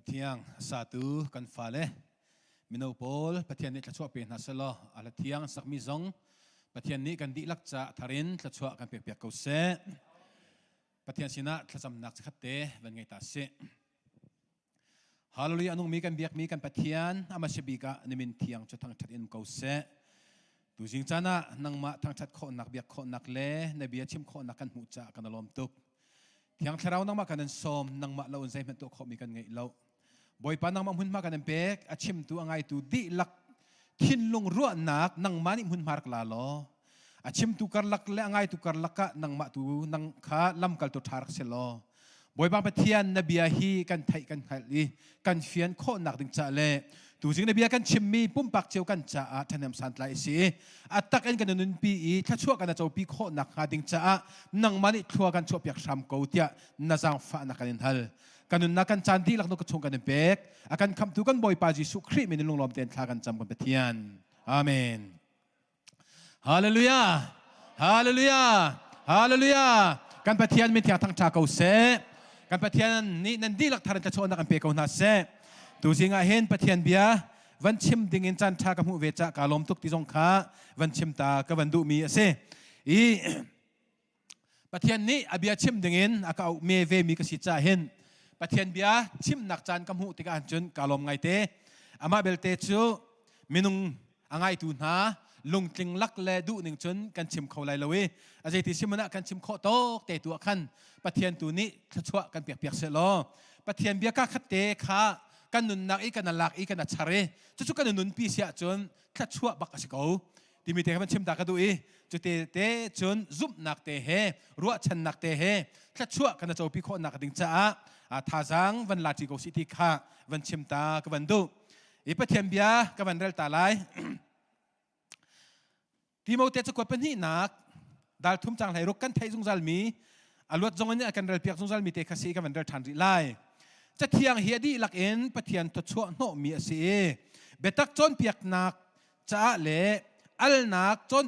Hlathiang satu kan fale mino pawl Pathian nih thluachuah pe hna selaw a hlathiang sakmi zong Pathian nih kan dihlak ca tharin thluachuah kan pek piak ko seh. Pathian sinah thlacamnak chikkhat te van ngei ta sih. Hallelujah anung mi kan biakmi kan Pathian ama bik ah nimin thiang cu thangthat in ko seh. Tuzing caan ah nangmah thangthat khawhnak biak khawhnak le na bia chim khawhnak kan hmuh caah kan lawm tuk. Thiang Thlarau nangmah kan in sawm, nangmah lo in zeihmanh tuah khawhmi kan ngeih lo. Bawipa nangmah hmunhma kan in pek, a chimtu a ngaitu dihlak thinlung ruahnak nangmah nih hmunhma rak la law, a chimtu karlak le a ngaitu karlak ah nangmah tu nang kha lamkaltu ṭha rak si law, Bawipa Pathian na bia hi kan theih kan hngalh i kan fian khawhnak ding ca le tuzing na bia kan chimmi pumpak cio kan caah ṭhahnem santlai a si i a tak in kan nunpi i thluachuah kan copi khawhnak hnga ding caah nangmah nih thlua kan chuahpiak hram ko tiah na zaangfahnak kan in hal. Kan nunnak kan caan dihlak nu ka chung kan in pek. A kan khamhtu kan Bawipa Jesuh Khrih min in lunglawm tein thla kan cam kan Pathian. Amen. Hallelujah! Hallelujah! Hallelujah! Kan Pathian min thiang thangṭha ko seh. Kan Pathian nih nan dihlak thar in thluachuahnak an pe ko hna seh. Tuzing ah hin Pathian bia van chim ding in caan ṭha ka hmuh ve cah kaa lawm tuk ti zong kha van chim ta ka van duhmi a si. I Pathian nih a bia chim ding in a ka auh me ve mi ka si cah hin Pathian bia chimnak caan ka hmuh tikah cun kaa lawm ngaite. Amah belte cu minung a ngaitu hna lungtling lak le duh ning cun kan chim kho lai lo i a zeiti siman ah kan chim khawh tawk te tu ah khan Pathian tu nih thluachuah kan pek piak seh law Pathian bia ka khat te kha kan nunnak i kan lak i kan char i cucu kan nunpi si ahcun thluachuah bak a si ko timi te kha van chim ta ka duh i cute te cun zumhnak te he ruahchannak te he thluachuah kan copi khawhnak ding caah thazaang van la ṭi ko si ti kha van chim ta ka van duh i Pathian bia ka van rel ta lai. Timote cakuat pahnihnak dal thum cang hlei ruk kan theih zungzal mi a luat zong in a kan rel piak zungzal mi te kha si ka van rel ṭhan rih lai. Cathiang hi a dihlak in Pathian thawchuah hnawh mi a si i biatak cawnpiaknak caah le alnak cawn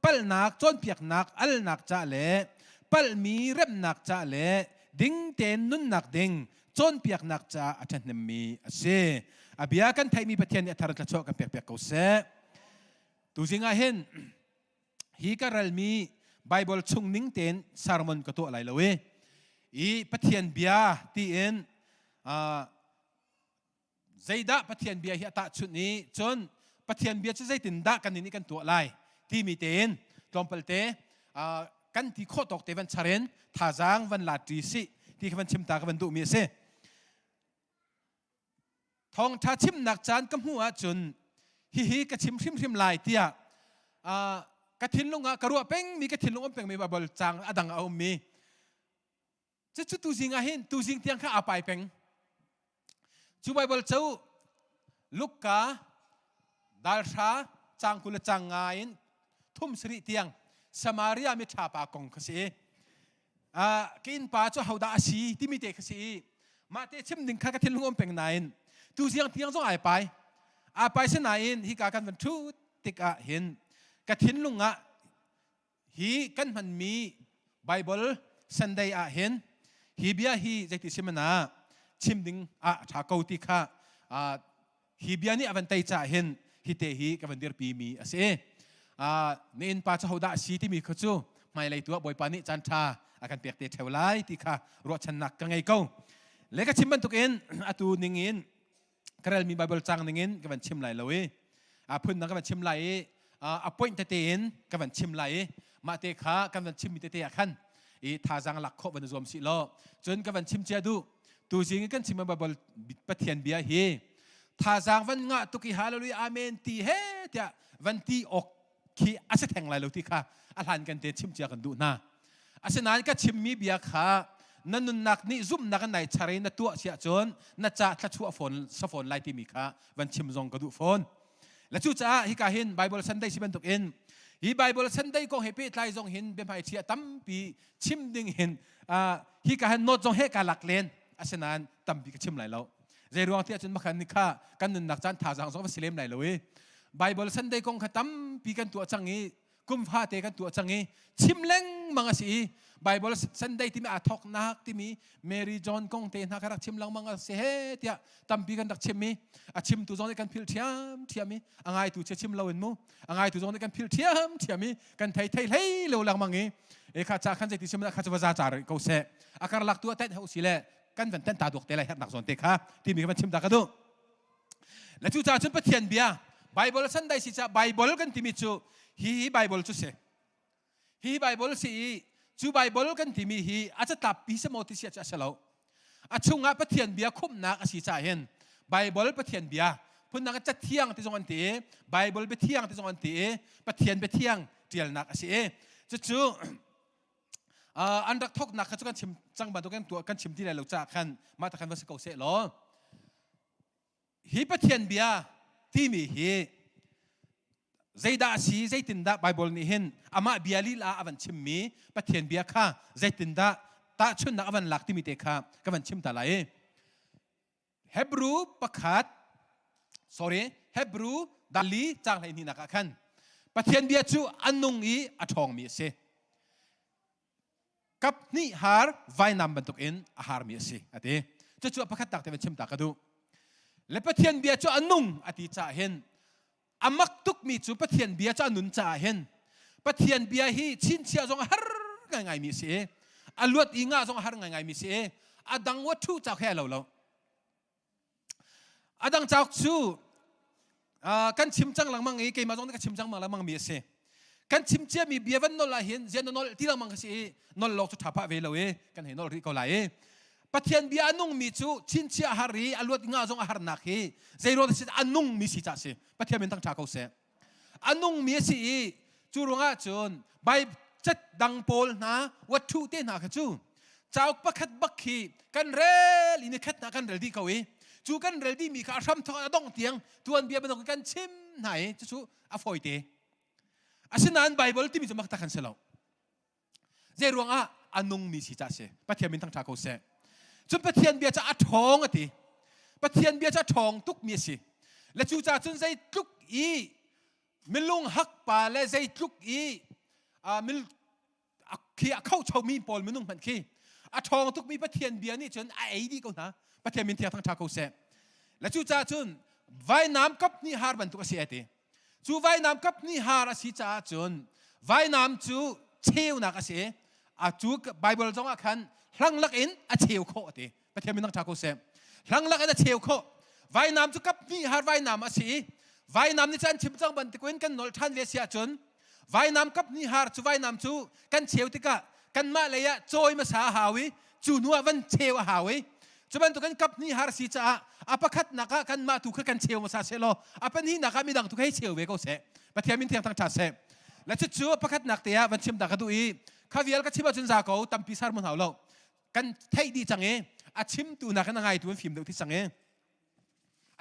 palhnak cawnpiaknak alnak caah le palhmi remnak caah le ding tein nunnak ding cawnpiaknak caah a ṭhahnemmi a si. A bia kan theihmi Pathian nih a thar thluachuah kan pekpiak ko seh. Tuzing ah hin hi ka ralmi Bible chung ning tein sermon ka tuah lai lo i i Pathian bia tiin zeidah Pathian bia hi a tahchunh i cun Pathian bia cu zeitindah kan nih kan tuah lai timi tein tlawmpal te kan ti khawh tawk te van char in thazaang van la ṭi sih ti kha van chim ta ka van duhmi a si. Thawngṭha chimnak caan ka hmuh ahcun hihi ka chim hrimhrim lai tiah ka thinlung ah ka ruah pengmi ka thinlung um pengmi Bible caang a dang a ummi Cucu tuzing ah hin tuzing tiang kha aa pai peng. Cu Bible cu Luka dalhra cang 20 le cang nga in thum sarih tiang Samaria mi ṭha pa kong kha si. Uh, ka innpa cu hodah a si timi te kha si i mah te chim ding kha ka thinlung um peng nain tuziang tiang zong ai pai. Aa pai sinain hika kan van ṭhut tikah hin ka thinlung ah Hi kan hmanmi Bible Sunday ah hin hi bia hi zeiti simana chim ding ah a ṭha ko ti kha hi bia nih a van tei caah hin hi te hi ka van dirpi mi a si. Na innpa cu hodah a si timi kha cu hmailei tu ah Bawipa nih caan ṭha a kan pek te ṭheo lai ti kha ruahchannak ka ngei ko. Le ka chim bantukin atu ning in ka relmi Bible cang ningin ka van chim lai lo i a phun dang ka van chim lai i a point tete in ka van chim lai i mah te kha kan van chimmi tete ah khan i thazaang lak khawh van zuam sih law cun ka van chim cia duh tuzing i kan chim Bible Pathian bia hi thazaang van ngah tuk i hallelujah amen ti he tiah van ti awk khi a si theng lai lo ti kha a hlan kan te chim cia kan duh hna asinain ka chimmi bia kha na nunnak nih zumhnak in nai char i na tuah si ahcun na ca thluachuah fawn sa fawn lai timi kha van chim zong ka duh fawn le cucaah hika hin Bible Sunday si bantuk in hi Bible Sunday kong he pehtlai zong hin biahmai chia tampi chim ding hin hika hin note zong he ka lak len asinain tampi ka chim lai lo Zei ruang ti ahcun makhan ni kha kan nunnak caan thazaang zong va si lem lai lo i Bible Sunday kong kha tampi kan tuah cang i. Kum fate kan tuah cang i chim lengmang a si i Bible Sunday timi aa thawknak timi Mary John kong te hna kha rak chim lengmang a si he tiah tampi kan rak chim i a chimtu zong nih kan philh ṭhiamṭhiam i a ngaitu chia chim loin mu a ngaitu zong nih kan philh ṭhiamṭhiam i kan thei thei hlei lo lengmang i e kha ca khan zeiti sim kha cu va za ca rih ko seh a karlak tu a tenh ho si le kan van tenh ta duak te lai hernak zawn te kha timi ka van chim ta ka duh. Le cucaah cun Pathian bia Bible Sunday si caah Bible kan timi cu hi hi Bible cu si. Hi Bible si i cu Bible kan timi hi a catlap pi si maw ti si cu a si lo. A chungah Pathian bia khumhnak a si caah hin Bible Pathian bia phundang ah cathiang ti zong an ti i Bible biathiang ti zong an ti i Pathian biathiang tialnak a si i cucu an rak thoknak kha cu kan chim cang bantuk kan tuah kan chim ti lai lo caah khan mah ta khan va si ko seh law Hi Pathian bia timi hi zeidah a si, zeitindah Baibal nih hin amah bia lila a van chimmi Pathian bia kha zeitindah tahchunhnak a van lak timi te kha ka van chim ta lai. Hebrew pakhat sorry Hebrew dali caang 12 nak ah khan Pathian bia cu a nung i a ṭhawngmi a si. Kap hnih har vainam bantukin a harmi a si a ti. Cucu a pakhat tak te van chim ta ka duh. Le Pathian bia cu a nung a ti caah hin a mak tukmi cu Pathian bia cu a nun caah hin Pathian bia hi chinchiah zong a har ngaingaimi a si i a luat i ngah zong a har ngaingaimi a si i a dang wa ṭhu cauk he a lo lo. A dang cauk cu kan chim cang lengmang i keimah zong nih ka chim cang lengmang mi a si. Kan chim ciami bia van nol ah hin zian na nol ti lengmang ka si i nol lawk cu ṭha phah ve lo i kan hei nol rih ko lai i Pathian bia a nungmi cu chinchiah a har i a luat nga zong a harnak hi zeiruang dah a nungmi si cah si. Pathian min thangṭha ko seh. A nungmi a si i cu ruangah cun Bai cat dang pawl hna watṭhu te hna kha cu cauk pakhat bak khi kan rel i nikhat hna kan rel dih ko i cu kan rel dihmi kha a hram thawk a dongh tiang tuanbia bantuk kan chim hna i cucu a fawite. Asinain Baibal timi cu mak tak an si lo. Zei ruangah a nungmi si cah si. Pathian min thangṭha ko seh. Cun Pathian bia cu a ṭhawng a ti. Pathian bia cu a ṭhawng tukmi a si. Le cucaah cun zeitluk i milung hak pa le zeitluk i mil khi a khochomi pawl minung hmanh khi a ṭhawng tukmi Pathian bia nih cun a ei dih ko hna. Pathian min thiang thangṭha ko seh. Le cucaah cun vainam kap hnih har bantuk a si a ti. Cu vainam kap hnih har a si caah cun vainam cu cheunak a si. A cu Bible zong ah khan hlang lak in a cheu khawh a ti. Pathian min ṭha ko seh. Hlang lak in a cheu khawh. Vainam cu kap hnih har vainam a si i vainam nih cun chim cang bantukin kan nolh ṭhan ve si ahcun vainam kap hnih har cu vainam cu kan cheu tikah kanmah lei ah cawi hmasa a hau i cu hnu ah van cheu a hau i Cu bantukin kap hnih har si caah a pakhatnak ah kanmah tu kha kan cheu hmasa seh law a pahnihnak ah midang tu kha hei cheu ve ko seh. Pathian min thiang thangṭhat seh. Le cucu a pakhatnak te ah van chim ta ka duh i kha vial ka chim ahcun za ko tampi sar mun hau lo. Kan theih dih cang i a chimtu nakin a ngaitu an fim deuh ti cang i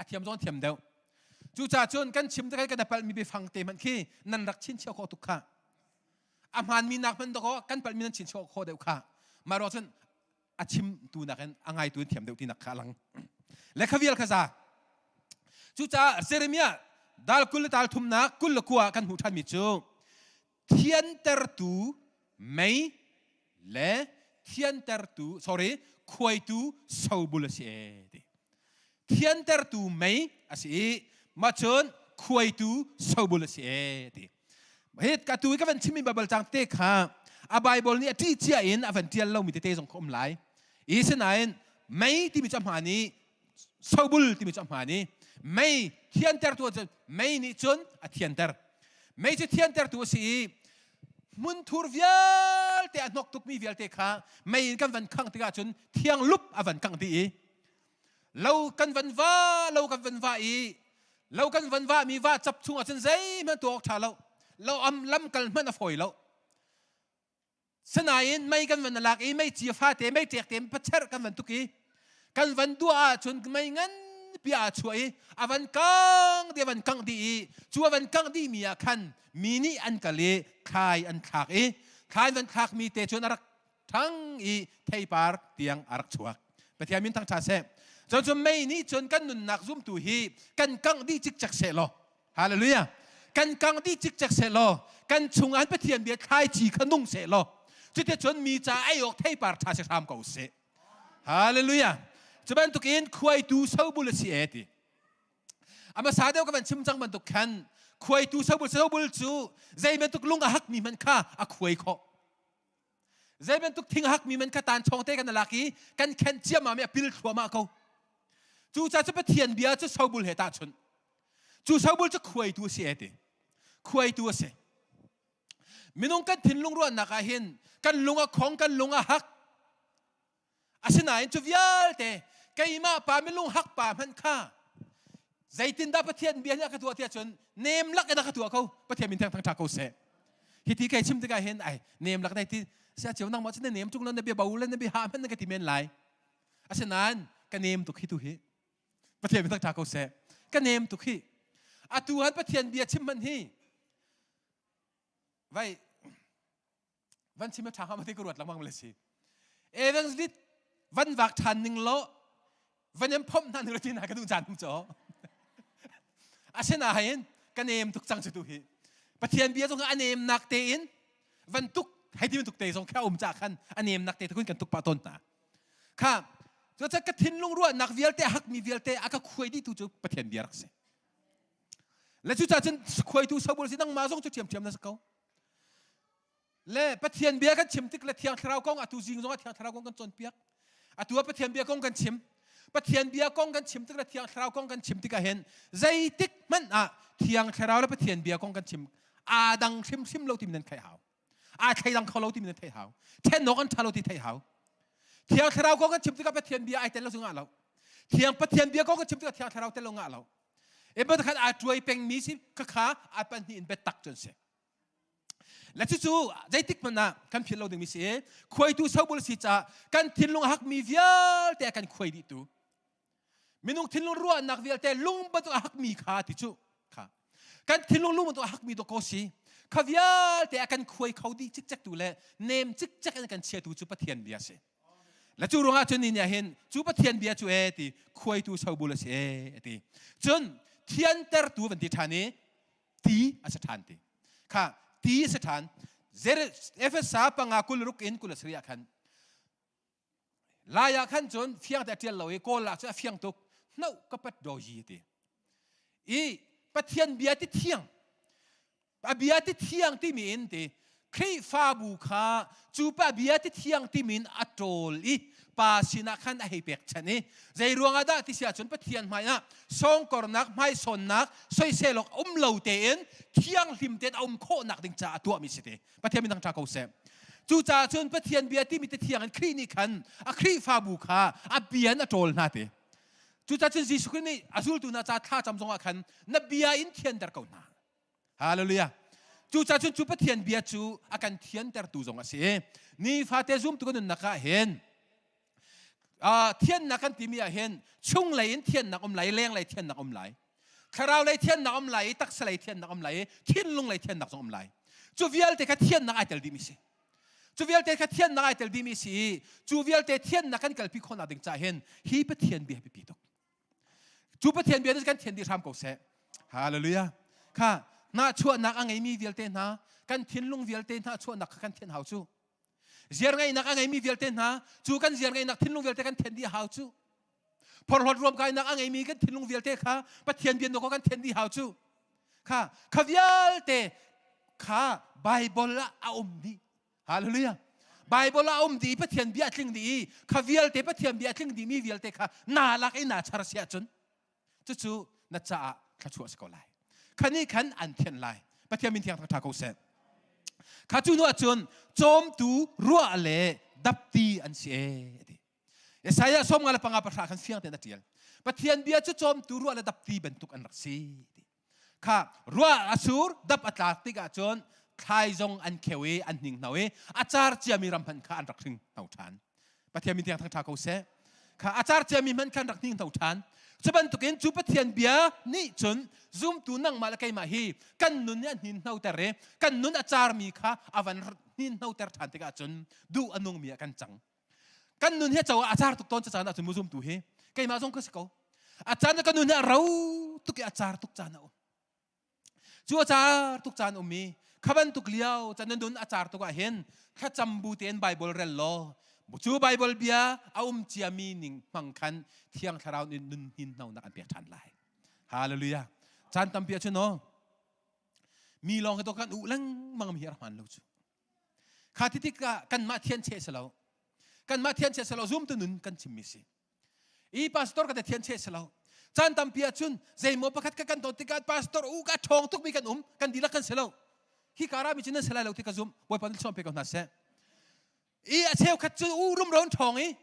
a thiam zong thiam deuh. Cucaah cun kan chim tikah kan palhmi biafang te hmanh khi nan rak chinchiah khawh tuk kha. A hmaanmi nak hmanh dawkaw kan palhmi nan chinchiah khawh deuh kha. Mah ruang cun a chimtu nakin a ngaitu in thiam deuh tinak kha a lang. Le kha vial kha za. Cucaah Jeremiah dal 20 le tal thumnak 29 kan hmuh ṭhanmi cu thiantertu mei le thiantertu sorry khuaitu sobul a si e ti. Thiantertu mei a si i mah cun khuaitu sobul a si e ti. Hi ka tu i ka van chimmi Bible cang te kha a Bible nih a ṭih cia in a van ṭial lomi tete zong kha um lai. I sinain mei timi cu a hmaan i sobul timi cu a hmaan i mei thiantertu cu mei nih cun a thianter. Mei cu thiantertu a si i hmunthur vialte a hnok tukmi vialte kha mei in kan van khangh tikah cun thiang lup a van kangh dih i Lo kan van va, lo kan van va i lo kan van va mi va cap chung ahcun zeihmanh tuah awk ṭha lo. Lo am lam kal hmanh a fawi lo. Sinain mei kan van lak i mei cia fate mei ṭek te pacher kan van tuk i kan van duah ahcun mei nganpi aa chuah i a van kang di a van kangh dih i cu a van kangh dih mi ah khan mi nih an kal i thlai an thlak i thlai an van thlak mi te cun a rak ṭhang i theipar tiang a rak chuak. Pathian min thangṭha seh. Cun cun mei nih cun kan nunnak zumtu hi kan kangh dih cikcek seh law. Hallelujah. Kan kang dih cikcek seh law kan chung ah Pathian bia thlaici kha nung seh law cuticun mi ca ei awk theipar ṭha si hram ko seh. Hallelujah. Cu bantukin khuaitu sobul a si e ti. A hmasa deuh ka van chim cang bantuk khan khuaitu sobul sobul cu zei bantuk lung a hakmi hmanh kha a khuai khawh. Zei bantuk thing a hakmi hmanh kha tan chawng te kan lak i kan khenh ciammam i a pil thluahmah ko. Cucaah cu Pathian bia cu sobul he tahchunh. Cu sobul cu khuaitu a si e ti. Khuaitu a si. Minung kan thinlung ruahnak ah hin kan lung a khong, kan lung a hak. Asinain cu vialte keimah pa minung hak pa hmanh kha zeitindah Pathian bia nih a ka tuah tiah cun nem lak in a ka tuah ko. Pathian min thang thang ko seh. Hi ti kai chim tikah hin ai nem lak dai ti sia ceu nangmah cu na nem tung na bia bo le na bia ha hmanh na ka ti men lai. Asinain ka nem tuk hi tu hi. Pathian min thang ko seh. Ka nem tuk hi. Atu han Pathian bia chim hmanh hi vai van chim a ṭha hnga ma ti ka ruat lengmang le si evangelist van vak ṭhan ning lo van em phomh hna ning lo ti na ka duh caan cho asinain ka nem tuk cang cu tu hi Pathian bia zong a nem nak tein van tuk hei ti bantuk te zong kha um ca khan a nem nak te kun kan tuk pah tawn hna kha cu ka thinlung ruahnak vialte a hakmi vialte a ka khuai dih tu cu Pathian bia rak si Le cucaah cun khuaitu sobul si nangmah zong cu ṭhiamṭhiam na si ko. Le Pathian bia kan chim tik le Thiang Thlarau kong atu zing zong ah Thiang Thlarau kong kan cawnpiak. Atu ah Pathian bia kong kan chim. Pathian bia kong kan chim tik le Thiang Thlarau kong kan chim tikah hin zeitik hmanh ah Thiang Thlarau le Pathian bia kong kan chim aa dang hrimhrim lo timi nan theih hau. Aa thleidang kho lo timi nan theih hau. Then awk an ṭha lo ti theih hau. Thiang Thlarau kong kan chim tikah Pathian bia ai tel lo cu ngah lo. Thiang Pathian bia kong kan chim tikah Thiang Thlarau tel lo ngah lo. E khat aa tuai pengmi si khakha a pahnih in biatak cun si. Le cucu zeitik hmanh ah kan philh lo dingmi si i khuaitu sobul si caah kan thinlung a hakmi vialte a kan khuai dihtu. Minung thinlung ruahnak vialte lung bantuk a hakmi kha ti cu kha kan thinlung lung bantuk a hakmi dawkaw si kha vialte a kan khuai kho dih cikcek tu le nem cikcek in kan chiatu cu Pathian bia si. Le cu ruangah cun ni nih hin cu Pathian bia cu e ti khuaitu sobul a si e ti. Cun thiantertu van ti ṭhan i ti a si ṭhan ti. Kha ti a si ṭhan. Efesa panga kul ruk in kul a sari ah khan Lai ah khan cun fiang te a ṭial lo i Kawl ah cun a fiang tuk. Hnoh ka pat do yi ti. I Pathian bia ti thiang a bia ti thiang timi in ti Khrihfabu kha cu pa bia ti thiang timi in a ṭawl i pa sinah khan a hei pekchanh i zei ruangah dah ti si ahcun Pathian hmai ah sawngkornak hmaisawnnak soisel awk um lo tein thianghlim tein a um khawhnak ding caah a tuahmi si ti Pathian min thangṭha ko seh. Cucaah cun Pathian bia timi ti thiang in Khrih nih khan a Khrihfabu kha a bia in a ṭawl hna ti. Cucaah cun Jesuh Khrih nih a zultu hna ca thlacam zongah khan na bia in thianter ko hna. Hallelujah. Cucaah cun cu Pathian bia cu a kan thiantertu zong a si i nifate zumtu kan nunnak ah hin thiannak kan timi ah hin chunglei in thiannak um lai lenglei thiannak um lai thlarau lei thiannak um lai i taksa lei thiannak um lai i thinlung lei thiannak zong um lai cu vialte kha thiannak ai tel dihmi si cu vialte kha thiannak ai tel dihmi si i cu vialte thiannak kan kalpi khawhnak ding caah hin hi Pathian bia biapi tuk Cu Pathian bia nih kan thian dih hram ko seh. Hallelujah. Kha hnahchuahnak a ngeimi vialte hna, kan thinlung vialte hna chuahnak kha kan thian hau cu. Ziar ngeihnak a ngeimi vialte hna, cu kan ziar ngeihnak thinlung vialte kan thian dih hau cu. Phorhlawt ruamkainak a ngeimi kan thinlung vialte kha Pathian bia kan thian dih hau cu. Kha kha vialte kha Bible ah a um dih. Hallelujah. Bible ah um dih Pathian bia tling dih i kha vialte Pathian bia tling dih mi vialte kha na lak i na char si ahcun cucu na caah thluachuah si ko lai. Khani khan an thian lai. Pathian min thiang ṭha ko seh. Kha cu nu ahcun cawmtu ruah le dapti an si e ti. Isaiah som nga le panga pahra khan fiang tein a ṭial. Pathian bia cu cawmtu ruah le dapti bantuk an rak si. Ti. Kha ruah a sur dap a tlak tikah cun thlai zong an kheu i an hninghno i a car ciami ram hmanh kha an rak hringhno ṭhan. Pathian min tiang thangṭha ko seh. Kha a car ciami hmanh kha an rak hninghno ṭhan. Cu bantukin cu Pathian bia nih cun zumtu nangmah le keimah hi kan nun nih a hninhnoter i kan nun a carmi kha a van hninhnoter ṭhan tikah cun duh a nungmi ah kan cang. Kan nun hi a co ah a car tuk tawn caan ahcun mu zumtu hi keimah zong ka si ko. A caan ah ka nun hi a ro tuk i a car tuk caan a um. Cu a car tuk caan um i kha bantuk lio can na nun a car tuk ah hin thlacam bu tein Bible rel law cu Bible bia a um ciami ning hmang khan Thiang Thlarau nih nun hninhnonak an pek ṭhan lai. Hallelujah. Caan tampi ahcun aw mi lawng hi to kan uh lengmang mi hi a rak hmaan lo cu. Kha ti tikah kanmah thian cheh si lo. Kanmah thian cheh si lo zumtu nun kan chimmi si. I pastor ka te thian cheh si lo. Caan tampi ahcun zeimaw pakhat ka kan ton tikah pastor u ka ṭhawng tukmi kan um kan dihlak kan si lo. Hi kara mi cu nan si lai lo ti ka zumh. Bawipa nih thluam pe ko hna seh. I a cheukhat cu u rumro an ṭhawng i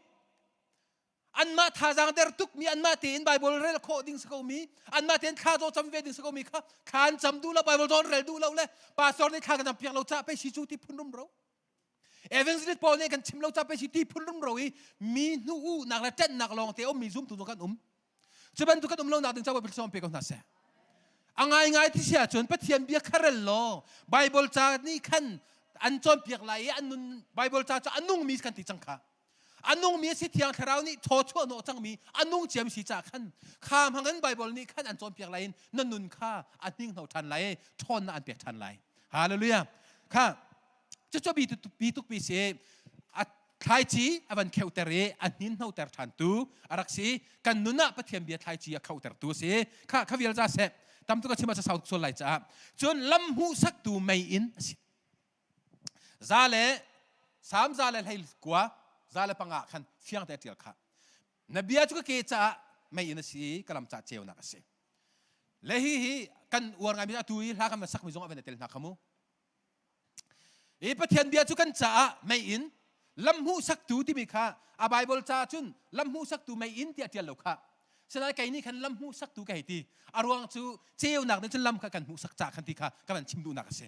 anmah thazaang der tukmi anmah tein Bible rel khawh ding si ko mi anmah tein thla zaw cam ve ding si ko mi kha thla an cam duh lo Bible zawn rel duh lo le pastor nih thla kan cam piak lo ca pe si cu ti phun rumro Evangelist Paul nih kan chim lo ca pe si ti phun rumro i mi hnu u nak le ṭennak lawng te um mi zumtu zong kan um cu bantuk kan um lo nak ding ca Bawipa sawm pe ko hna seh a ngaingai ti si ahcun Pathian bia kha rel law Bible ca nih khan an cawnpiak lai i an nun Bible ca cu a nungmi kan ti cang kha a nungmi a si thiang thlarau nih thaw chuah hnawh cangmi a nung ciam si caah khan kha hmangin Bible nih khan an cawnpiak lai in na nun kha a hninghno ṭhan lai i ṭhawnnak an pek ṭhan lai hallelujah kha cucu bi bi tukpi si a thlaici a van kheuter i a hninhnoter ṭhan tu a rak si kan nun ah Pathian bia thlaici a khohtertu a si kha kha vial za seh tam tuk a chim a sau sual lai caah cun lam hmuhsaktu mei in a si za le sam za le hlei kua za le panga khan fiang te ṭial kha na bia cu ka ke caah mei in a si i ka lam caah ceunak a si le hi hi kan uar ngaimi atu i hla kan van sakmi zong a van i tel hna kha mu I Pathian bia cu kan caah mei in lam hmuhsaktu timi kha a Bible ca cun lam hmuhsaktu mei in tiah ṭial lo kha. Sinain kei nih khan lam hmuhsaktu ka hei ti. A ruang cu ceunak nih cun lam kha kan hmuhsak ca khan ti kha ka van chim duhnak a si.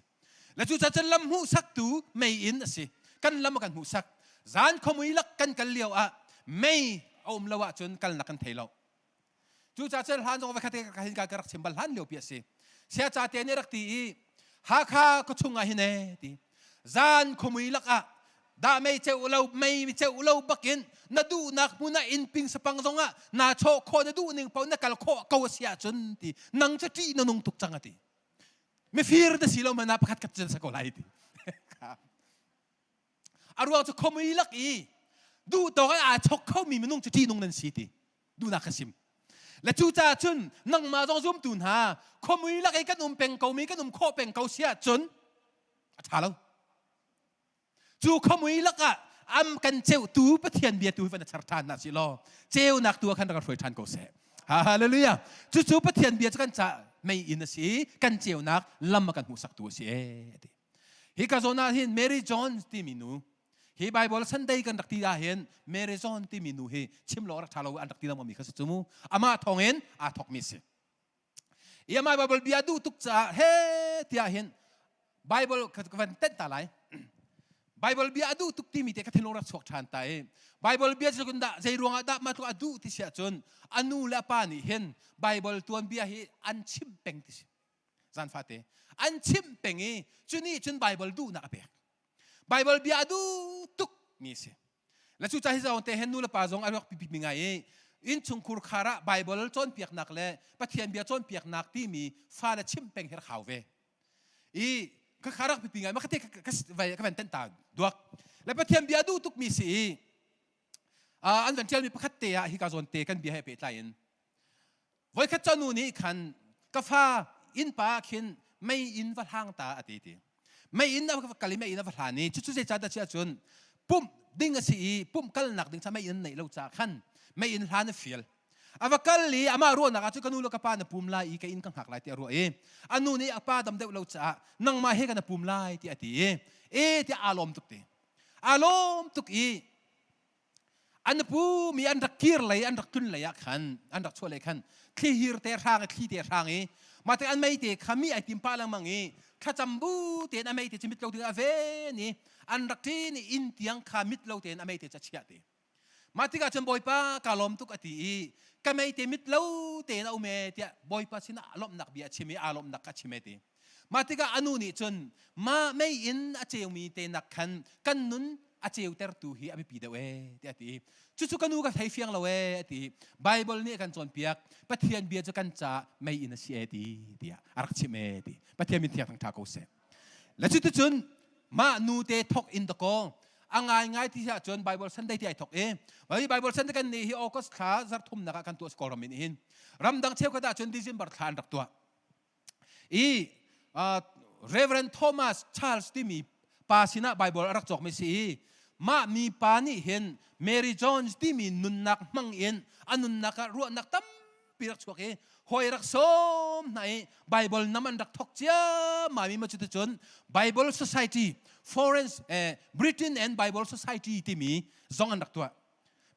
Le cu cun lam hmuhsaktu mei in a si. Kan lam a kan hmuhsak. Zan khuamui lak kan kal lio ah mei a um lo ahcun kalnak kan thei lo. Cucaah cun hlan zong voikhat ka hin ka rak chim bal hlan lio pi a si. Sia ca te nih rak ti i Hakha khuachung ah hin e ti zan khuamui lakah dah mei ceu lo mei ceu lo bakin na duhnak hmun ah inn ping sapang zong ah naa chawh khawh na duh ning paoh na kal khawh ko a si ahcun ti nang cu ṭih na nung tuk cang a ti mifir na si lo man ah pakhat khat cun sa ko lai ti A ruang cu khuamui lak i duh tawk in aa chok khomi minung cu ṭihnung nan si ti duhnak ka sim. Le cucaah cun nangmah zong zumtu hna khuamui lak i kan um peng komi kan um khawh peng ko si ahcun a ṭha lo. Cu khuamui lakah am kan ceuhtu Pathian bia tu hi van char ṭhan hna sih law ceunak tu ah khan rak kan hruai ṭhan ko seh. Hallelujah. Cucu Pathian bia cu kan ca mei in a si kan ceunak lam a kan hmuhsaktu a si ee ti. Hi ka zawn ah hin Mary Jones timi nu hi Bible Sunday kan rak ti ah hin Mary Jones timi nu hi chim lo rak tha lo an rak ti lo mi kha si cu mu amah thawng in aa thawk mi si i amah Bible bia duh tuk caah he tiah hin Bible ka van tenh ta lai Bible bia a duh tuk timi te ka thinlung rak chuak ṭhan ta i Bible bia cu dah zei ruangah dah mah tluk a duh ti si ahcun a nu le a pa nih hin Bible tuanbia hi an chimh peng ti si zan fate an chimh peng i cu nih cun Bible duhnak a pek Bible bia a duh tuk mi si le cu ca hi zong te hen nu le pa zong a rak pipi mi ngai i innchungkhur khar ah Bible cawnpiaknak le Pathian bia cawnpiaknak timi fale chimh peng hi rak hau ve i ka kha rak pipi ngai ma ka te ka van ten ta duak le Pathian bia duh tuk mi si i an van ṭialmi pakhat te ah hi ka zawn te kan bia he pehtlai in Voikhat cu nu nih khan ka fa innpa ah khin mei inn va hlang ta a ti ti. Mei inn a va kal i mei inn a va hlan i cucu zeicahdah ti ahcun pumh ding a si i pumh kalnak ding ca mei inn neih lo caah khan mei inn hlan a fial. A va kal i amah ruahnak ah cun ka nu le ka pa na pum lai i ka inn ka hngak lai ti a ruah i a nu nih a pa dam deuh lo caah nangmah he kan na pum lai ti a ti i e tiah aa lawm tuk ti. Aa lawm tuk i An pu mi an rak kir lei an rak tlun lei ah khan an rak chuah lei khan thli hir te hrang i thli te hrang i mah te an mei te kha mi ai tim pah lengmang i thlacam bu tein a mei te cu mit lo tein a ven i an rak ṭin i inn tiang kha mit lo tein a mei te cu a chiah ti mah tikah cun Bawipa ka lawm tuk a ti i ka mei te mit lo tein a um e tiah Bawipa sinah lawmhnak bia a chim i aa lawmhnak kha a chim e ti mah tikah a nu nih cun mah mei in a ceumi te nak khan kan nun A ceutertu hi a biapi deuh ee tiah a ti. Cucu ka nu ka thei fiang lo ee a ti. Bible nih a kan cawnpiak Pathian bia cu kan caah mei in a si ee ti tiah a rak chim ee ti. Pathian min thiang thangtha ko seh. Le cuticun mah nu te thok in dakaw a ngaingai ti ahcun Bible Sunday ti ai thok i hi Bible Sunday kan nih hi August thla zarthumnak ah kan tuah Kawlram in hin ramdang cheukhat ahcun December thla an rak tuah i Reverend Thomas Charles timi pa sinah Bible a rak cawkmi si i mah mi pa nih hin Mary Jones timi nunnak hmang in a nunnak ah ruahnak tampi rak chuak i hawi rak sawm hna i Bible nam an rak thok ciammam i ma cuticun Bible Society Foreign eh, Britain and Bible Society timi zong an rak tuah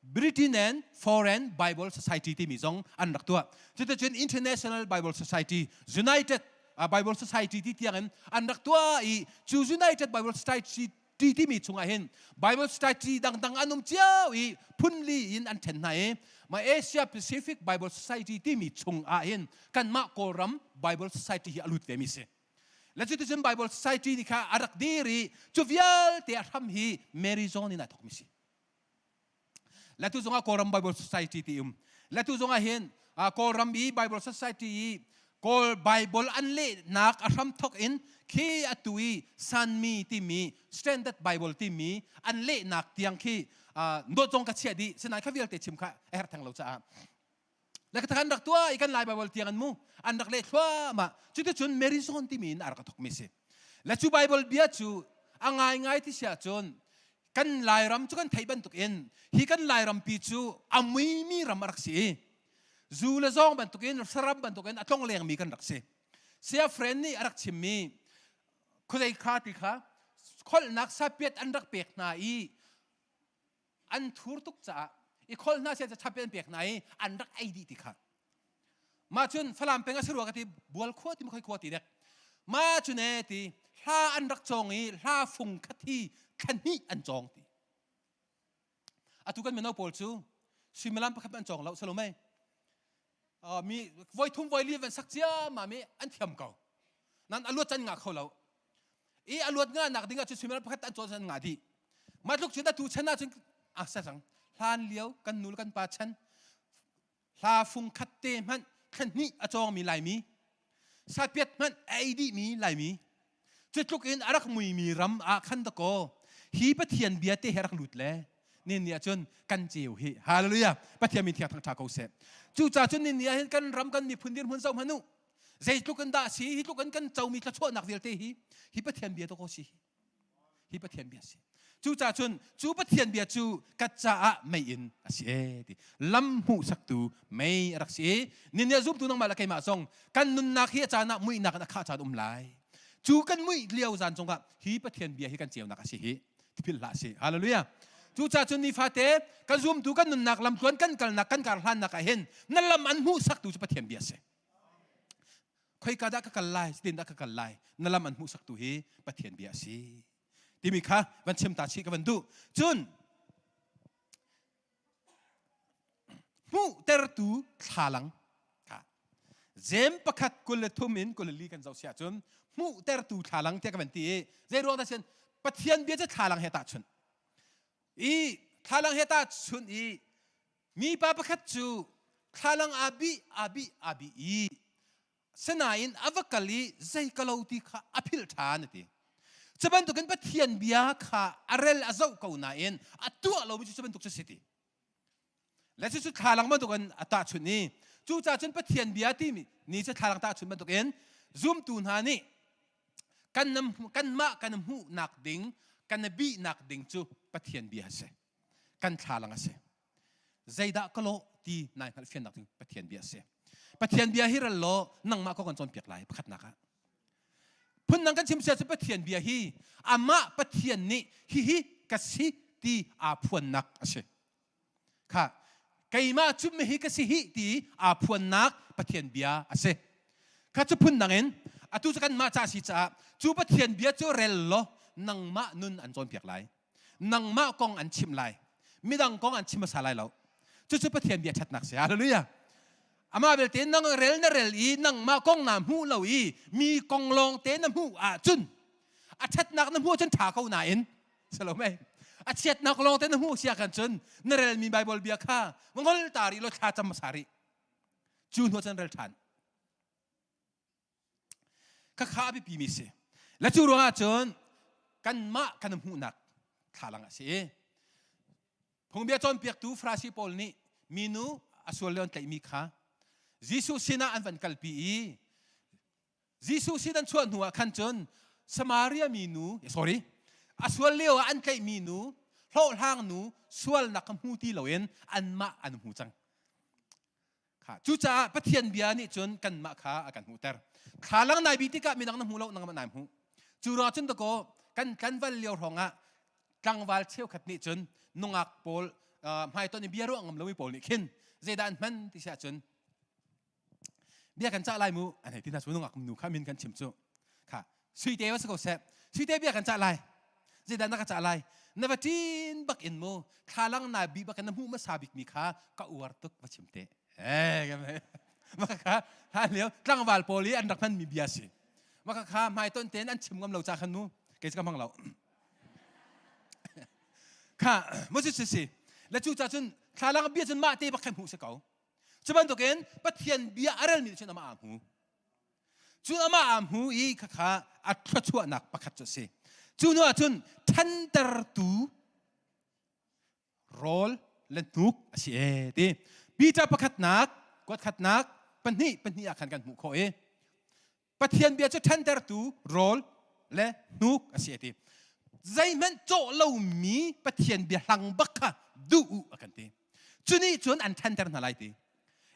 Britain and Foreign Bible Society timi zong an rak tuah. Cuticun International Bible Society, United uh, Bible Society ti tiangin an rak tuah i cu United Bible Society ti timi chungah hin Bible Society dangdang an um cio i phunli in an then hna i ma Asia Pacific Bible Society timi chungah hin kanmah Kawlram Bible Society hi a lut ve mi si. Le cuticun Bible Society nih kha a rak dir i cu vialte a hram hi Mary John in a thawk mi si. Le tu zongah Kawlram Bible Society ti um. Le tu zongah hin Kawlram i Bible Society i Kawl Bible an lehnak a hram thok in khi atu i Sanmi timi Standard Bible timi an lehnak tiang khi dawt zong ka chiah dih sinain kha vialte chim kha a herh theng lo caah le ka an rak tuah i kan Lai Bible tiang an mu an rak leh thluahmah cuticun Mary Zone timi in a rak thok mi si le cu Bible bia cu a ngaingai ti si ahcun kan Lairam cu kan theih bantuk in hi kan Lairam pi cu a muimi ram a rak si i zu le zawng bantukin saram bantukin a tlong lengmi kan rak si sia friend nih a rak chimmi khuazei kha ti kha kholhnak sapiat an rak pek hna i an thur tuk caah i khol hna sia chap an pek hna i an rak ei dih ti kha mah cun falam peng a si rua ka ti bual khua ti khoi khua ti dek ma cun e ti hla an rak cawng i hla fung khat hi thla hnih an cawng ti atu kan mino pawl cu suimilam pakhat an cawng lo salomei mi voi thum voi li van sak cia ma mi an thiam ko nan aluat can nga kho lo i a luat nga nak ding ah cun suimilam pakhat an cawn an nga dih mah tluk cun atu chan ah cun a sa cang hlan lio kan nu le kan pa chan hla fung khat te hmanh thla hnih a cawngmi laimi sapiat hmanh a ei dihmi laimi cu tluk in a rak muimi ram ah khan dakaw hi pathian bia te he rak lut le nin ni ahcun kan ceu hi hallelujah pathian min thiang thangtha ko seh cu ca cun nin ni ah hin kan ram kan miphun dirhmun zoh hmanh u Zeitluk in dah si hi tluk in kan comi thluachuahnak vialte hi hi Pathian bia to si hi Pathian bia si cucaah cun cu Pathian bia cu ka caah mei in a si e ti lam hmuhsaktu mei a rak si i ninia zumtu nangmah le keimah zong kan nunnak hi a caan ah muihnak in a khah caan um lai cu kan muih lio zan cungah hi Pathian bia hi kan ceunak a si hi philh hlah si hallelujah cucaah cun nifate kan zumtu kan nunnak lamtluan kan kalnak kan kar hlannak ah hin na lam an hmuhsaktu cu Pathian bia si khoika dah ka kal lai zeitin dah ka kal lai na lam an hmuhsaktu hi Pathian bia a si timi kha van chim ta chih ka van duh cun hmuhtertu thlalang kha jem pakhat 23 in 24 kan zoh siah cun hmuhtertu thlalang tiah ka van ti i zei ruang dah sin Pathian bia cu thlalang he tahchunh i thlalang he tahchunh i Mipa pakhat cu thlalang aa bih aa bih aa bih i sinain a va kal i zei ka lo ti kha a philh ṭhan a ti. Cu bantukin Pathian bia kha a rel a zoh ko nain a tuah lomi cu cu bantuk cu si ti. Le cucu thlalang bantukin a tahchunh i cucaah cun Pathian bia timi ni cu thlalang tahchunh bantukin zumtu hna nih kan kanmah kan hmuhnak ding kan bihnak ding cu Pathian bia a si. Kan thlalang a si. Zeidah ka lawh ti nai hngalhfiannak ding Pathian bia a si. Pathian bia hi ral law nangmah ko kan cawnpiak lai pakhatnak ah. Phundang kan chim sia cu Pathian bia hi amah Pathian nih hihi ka si ti aa phuannak a si. Kha keimah cu mihi ka si hi ti aa phuannak Pathian bia a si. Kha cu phundang in atu cu kanmah ca si caah cu Pathian bia cu rel law nangmah nun an cawnpiak lai. Nangmah kong an chim lai. Midang kong an chim hmasa lai lo. Cucu Pathian bia ṭhatnak si. Hallelujah. Amah belte nang rel na rel i nangmah kong naa hmuh lo i mi kong lawng te na hmuh ahcun a ṭhatnak na hmuh ahcun ṭha ko nain salome. A chiatnak lawng te na hmuh sia kan cun na relmi Bible bia kha ngol ta rih law thla cam hmasa rih. Cu hnu cun rel ṭhan. Khakha a biapi mi si. Le cu ruangah cun kanmah kan hmuhnak thlalang a si i phungbia cawnpiaktu Farasi pawl nih minu a sual le an tlaihmi kha Jesuh sinah an van kalpi i Jesuh sin an chuah hnu ah khan cun Samaria mi nu sorry a sual lio ah an tlaihmi nu hlawhhlang nu sualnak kha hmu ti loin anmah an hmu cang. Cucaah Pathian bia nih cun kanmah kha a kan hmuhter. Thlalang nai bi tikah midang na hmu lo nangmah nai hmu. Cu ruang cun dakaw kan tlanval lio hrawngah tlangval cheukhat nih cun nungak pawl hmaiton i bia ruah ngam lomi pawl nih khin zeidah an hman ti si ahcun bia kan cah lai mu an hei ti hna cu nungak nu kha min kan chim cu kha suite va si ko seh suite bia kan cah lai zeidah na ka cah lai na va ṭin bak in mu thlalang na bi bak in na hmuh hmasa bik mi kha ka uar tuk va chim te eh maka kha hlan lio tlangval pawl i an rak hman mi bia si maka kha hmai ton ten an chim ngam lo cha khan mu kei ka hmang lo kha mu si si si le cu cha cun thlalang bia cun mah te bak khan hmuh si ko cu bantukin Pathian bia a relmi cun amah aa hmu Cu amah aa hmu i khakha a thluachuahnak pakhat cu a si. Cu hnu ahcun ṭhantertu rawl le hnuk a si ee ti. Peter pakhatnak, kuatkhatnak, pahnih pahnih ah khan kan hmuh khawh i Pathian bia cu ṭhantertu rawl le hnuk a si ti. Zeihmanh cawh lomi Pathian bia hlang bak kha duh u a kan ti. Cu nih cun an ṭhanter hna lai ti.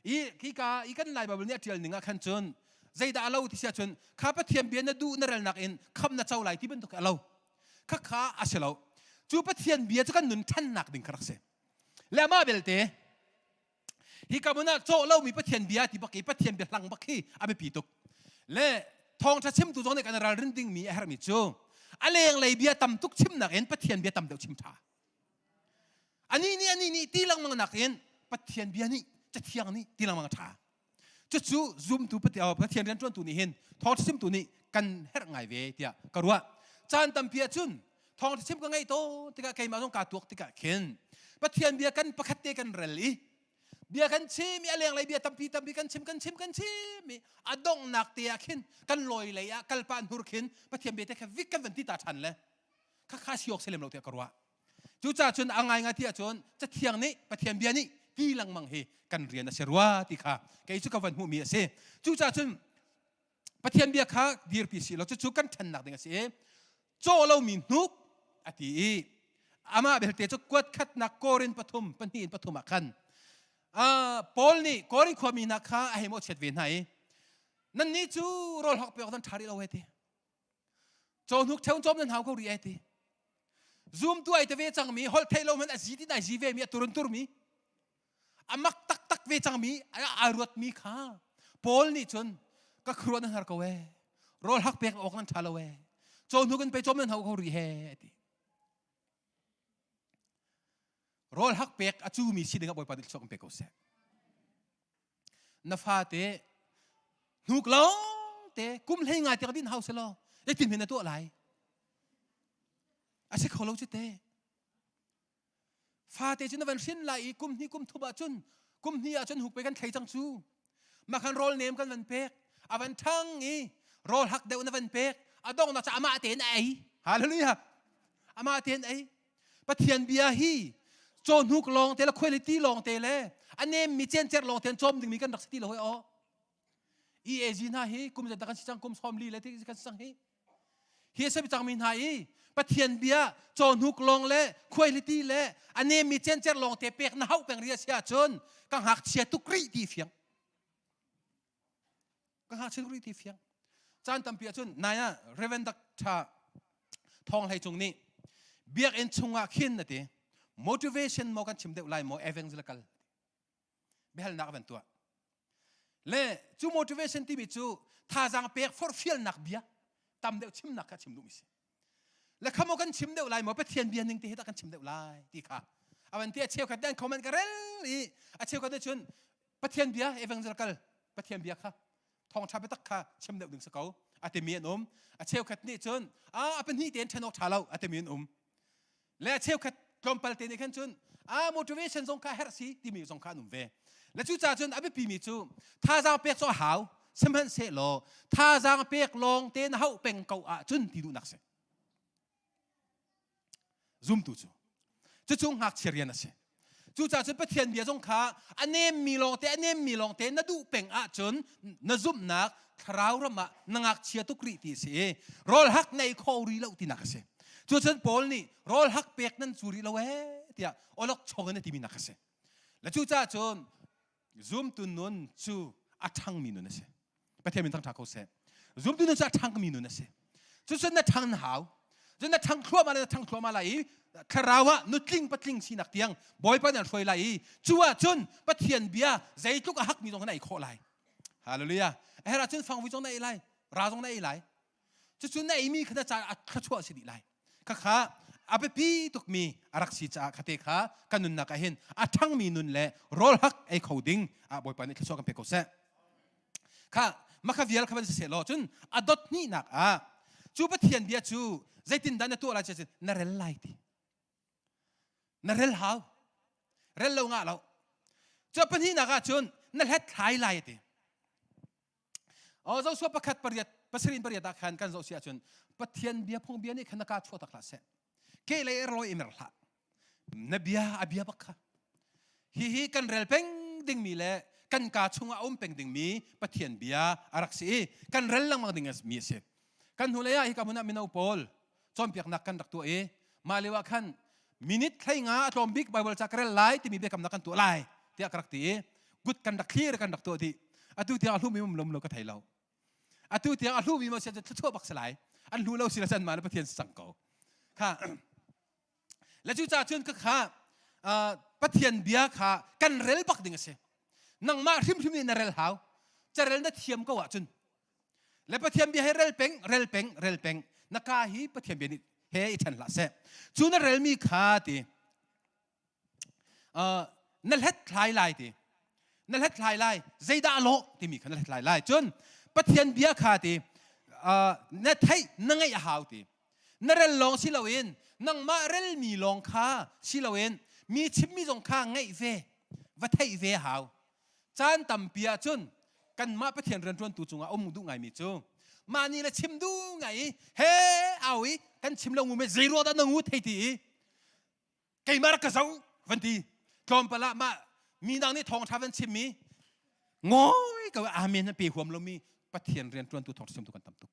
I hika i kan Lai Bible nih a ṭial ning ah khan cun zeidah a lo ti si ahcun kha Pathian bia na duh na relnak in khamh na co lai ti bantuk a lo. Khakha a si lo. Cu Pathian bia cu kan nun ṭhannak ding kha rak si. Le amah belte hika hmun ah cawh lomi Pathian bia ti bak i Pathian bia hlang bak hi a biapi tuk. Le thawngṭha chimtu zong nih kan ralrin dingmi a herhmi cu a lenglei bia tam tuk chimnak in Pathian bia tam deuh chim ṭha. Anih nih anih nih ti lengmang nakin Pathian bia nih Cathiang nih ti lengmang a ṭha. Cucu zumtu Pathian rianṭuantu nih hin thawngṭha chimtu nih kan herh ngai ve tiah ka ruah. Caan tampi ahcun thawngṭha chim ka ngeih tawn tikah keimah zong kaa tuak tikah khin Pathian bia kan pakhat te kan rel i bia kan chim i a lenglei bia tampi tampi kan chim kan chim kan chim i a donghnak te ah khin kan lawi lei ah kalpa hnur khin Pathian bia te kha vik kan van ti ta ṭhan le khakha si awk si lem lo tiah ka ruah. Cucaah cun a ngaingai ti ahcun Cathiang nih Pathian bia nih ti lengmang hi kan rian a si rua ti kha kei cu ka van hmuhmi a si. Cucaah cun Pathian bia kha dirpi si lo cucu kan ṭhennak ding a si i caw lomi hnuk a ti i amah belte cu kuat khatnak Korin pathum pahnih in pathum ah khan Paul nih Korin khuami hna kha a hei mawhchiat ve hna i nannih cu rawl hawk pek nan ṭha rih lo he ti Cawhnuk ṭheo cawm nan hau ko rih ai ti. Zumtu ai te ve cangmi, holh theih lo hmanh a zi tin ai zi ve mi, a turun turmi, a mak taktak ve cangmi, a ruatmi kha Paul nih cun ka khuaruah nan har ko ee. Rawl hak pek awk nan ṭha lo ee. Cawhnuk in pe cawm nan hau ko rih he ti. Rawl hak pek a cumi si ding ah Bawipa nih thluachuah kan pe ko seh. Na fate hnuk lawng te kum hlei ngai tiang din hau selaw zeitin hen na tuah lai? A si kho lo cu te. Fate cu na van hrin lai i kum hnih kum thum ahcun kum hnih ahcun huk pe kan thlei cang cu. Makhan rawl nem kan van pek. A van ṭhang i rawl hak deuh na van pek. A donghnak cu amah tein a ei. Hallelujah. Amah tein ei. Pathian bia hi cawhnuk lawng te le khuailiti lawng te le a nemmi cencer lawng te cawm dingmi kan rak si ti lo hoi aw. EAG hna hi kum zeidah kan si cang kum 40 le ti kan si cang hi. Hi a si cangmi hna i Pathian bia cawhnuk lawng le khuailiti le a nemmi cencer lawng te pek na hauh peng ria si ahcun ka ngakchia tuk rih ti fiang. Ka ngakchia tuk rih ti fiang. Caan tampi ahcun nai ah Reverend Dr. Thawng Hlei Cung nih biakinn chungah khin a ti motivation maw kan chim deuh lai maw evangelical biahalnak a van tuah le cu motivation timi cu thazaang pek forhfialnak bia tam deuh chimnak kha chim duhmi si le kha maw kan chim deuh lai maw Pathian bia ning te hi dah kan chim deuh lai ti kha a van ti a cheukhat an comment ka rel i a cheukhat nih cun Pathian bia evangelical Pathian bia kha thawngṭha biatak kha chim deuh ding si ko a timi an um a cheukhat nih cun a a pahnih tein ṭhen awk ṭha lo a timi an um. Le cheukhat tlawmpal te nih khan cun a motivation zong kha herh si timi zong kha an um ve. Le cucaah cun a biapi mi cu thazaang pek cu a hau sihmanhsehlaw thazaang pek lawng te na hauh peng ko ahcun ti duhnak si. Zumtu cu cucu ngakchia rian a si. Cucaah cun Pathian bia zong kha a nemmi lawngte a nemmi lawngte na duh peng ahcun na zumhnak thlarau ram ah na ngakchia tuk rih ti a si i rawl hak nei kho rih lo tinak a si. Cucun Paul nih rawl hak pek nan cu rih lo ee tiah olok chong in a timi nak a si. Le cucaah cun zumtu nun cu a ṭhangmi nun a si. Pathian min thangṭha ko seh. Zumtu nun cu a ṭhangmi nun a si. Cucun na ṭhang na hau. Cun na ṭhang thluahmah le na ṭhang thluahmah lai i thlarau ah nutling patling sinak tiang Bawipa nih an hruai lai i cu ah cun Pathian bia zeitluk a hakmi zong na ei khawh lai. Hallelujah. A herh ahcun fangvui zong na ei lai, ra zong na ei lai. Cucu na eimi kha na caah a thluachuah a si dih lai. Khakha a biapi tukmi a rak si caah khate kha kan nunnak ah hin a ṭhangmi nun le rawl hak ei kho ding ah Bawipa nih thluachuah kan pe ko seh. Kha makha vial kha van si seh law cun a dot hnihnak ah cu Pathian bia cu zeitindah na tuah lai cun na rel lai ti. Na rel hau. Rel lo ngah lo. Cu pahnihnak ah cun na hlethlai lai ti. Oh, Joshua pakhat pariat pasarih pariat ah khan kan zoh si ahcun Pathian bia phung bia nih khan na ka chuah tak hlah seh. Ke lei er loi i mer hlah. Na bia a bia bak kha. Hihi kan rel peng dingmi le kan ka chungah a um peng dingmi Pathian bia a rak si i kan rel lengmang ding mi a si. Kan hnulei ah hika hmun ah mino pawl cawnpiaknak kan rak tuah i mah lio ah khan minute thlei nga a tlawm bik Bible ca ka rel lai timi biakamnak kan tuah lai tiah ka rak ti i gut kan rak thlir kan rak tuah dih. Atu tiang a hlumi um lom lo ka thei lo. Atu tiang a hlumi ma sia cu thluachuah bak si lai. An hlu lo si la can ma le Pathian si cang ko. Kha le cucaah cun ka kha Pathian bia kha kan rel bak ding a si. Nangmah hrimhrim nih na rel hau. Carel na thiam ko ahcun le Pathian bia he rel peng rel peng rel peng na ka hi Pathian bia nih he i ṭhen hlah seh cu na relmi kha ti na hlethlai lai ti na hlethlai lai zeidah a lawh timi kha na hlethlai lai cun Pathian bia kha ti na theih na ngaih a hau ti na rel lawng si loin nangmah relmi lawng kha si loin mi chimmi zong kha ngaih ve va theih ve a hau Caan tampi ahcun kanmah Pathian rianṭuantu cungah um duh ngaimi cu mah nih le chim duh ngai i he au i kan chim lo ngu me zei ruah dah na ngu thei ti i keimah rak ka zo van ti tlawmpal ah mah mi dang nih thawngṭha van chim mi ngawi ko amen na pe huam lomi Pathian rianṭuantu thawngṭha chimtu kan tam tuk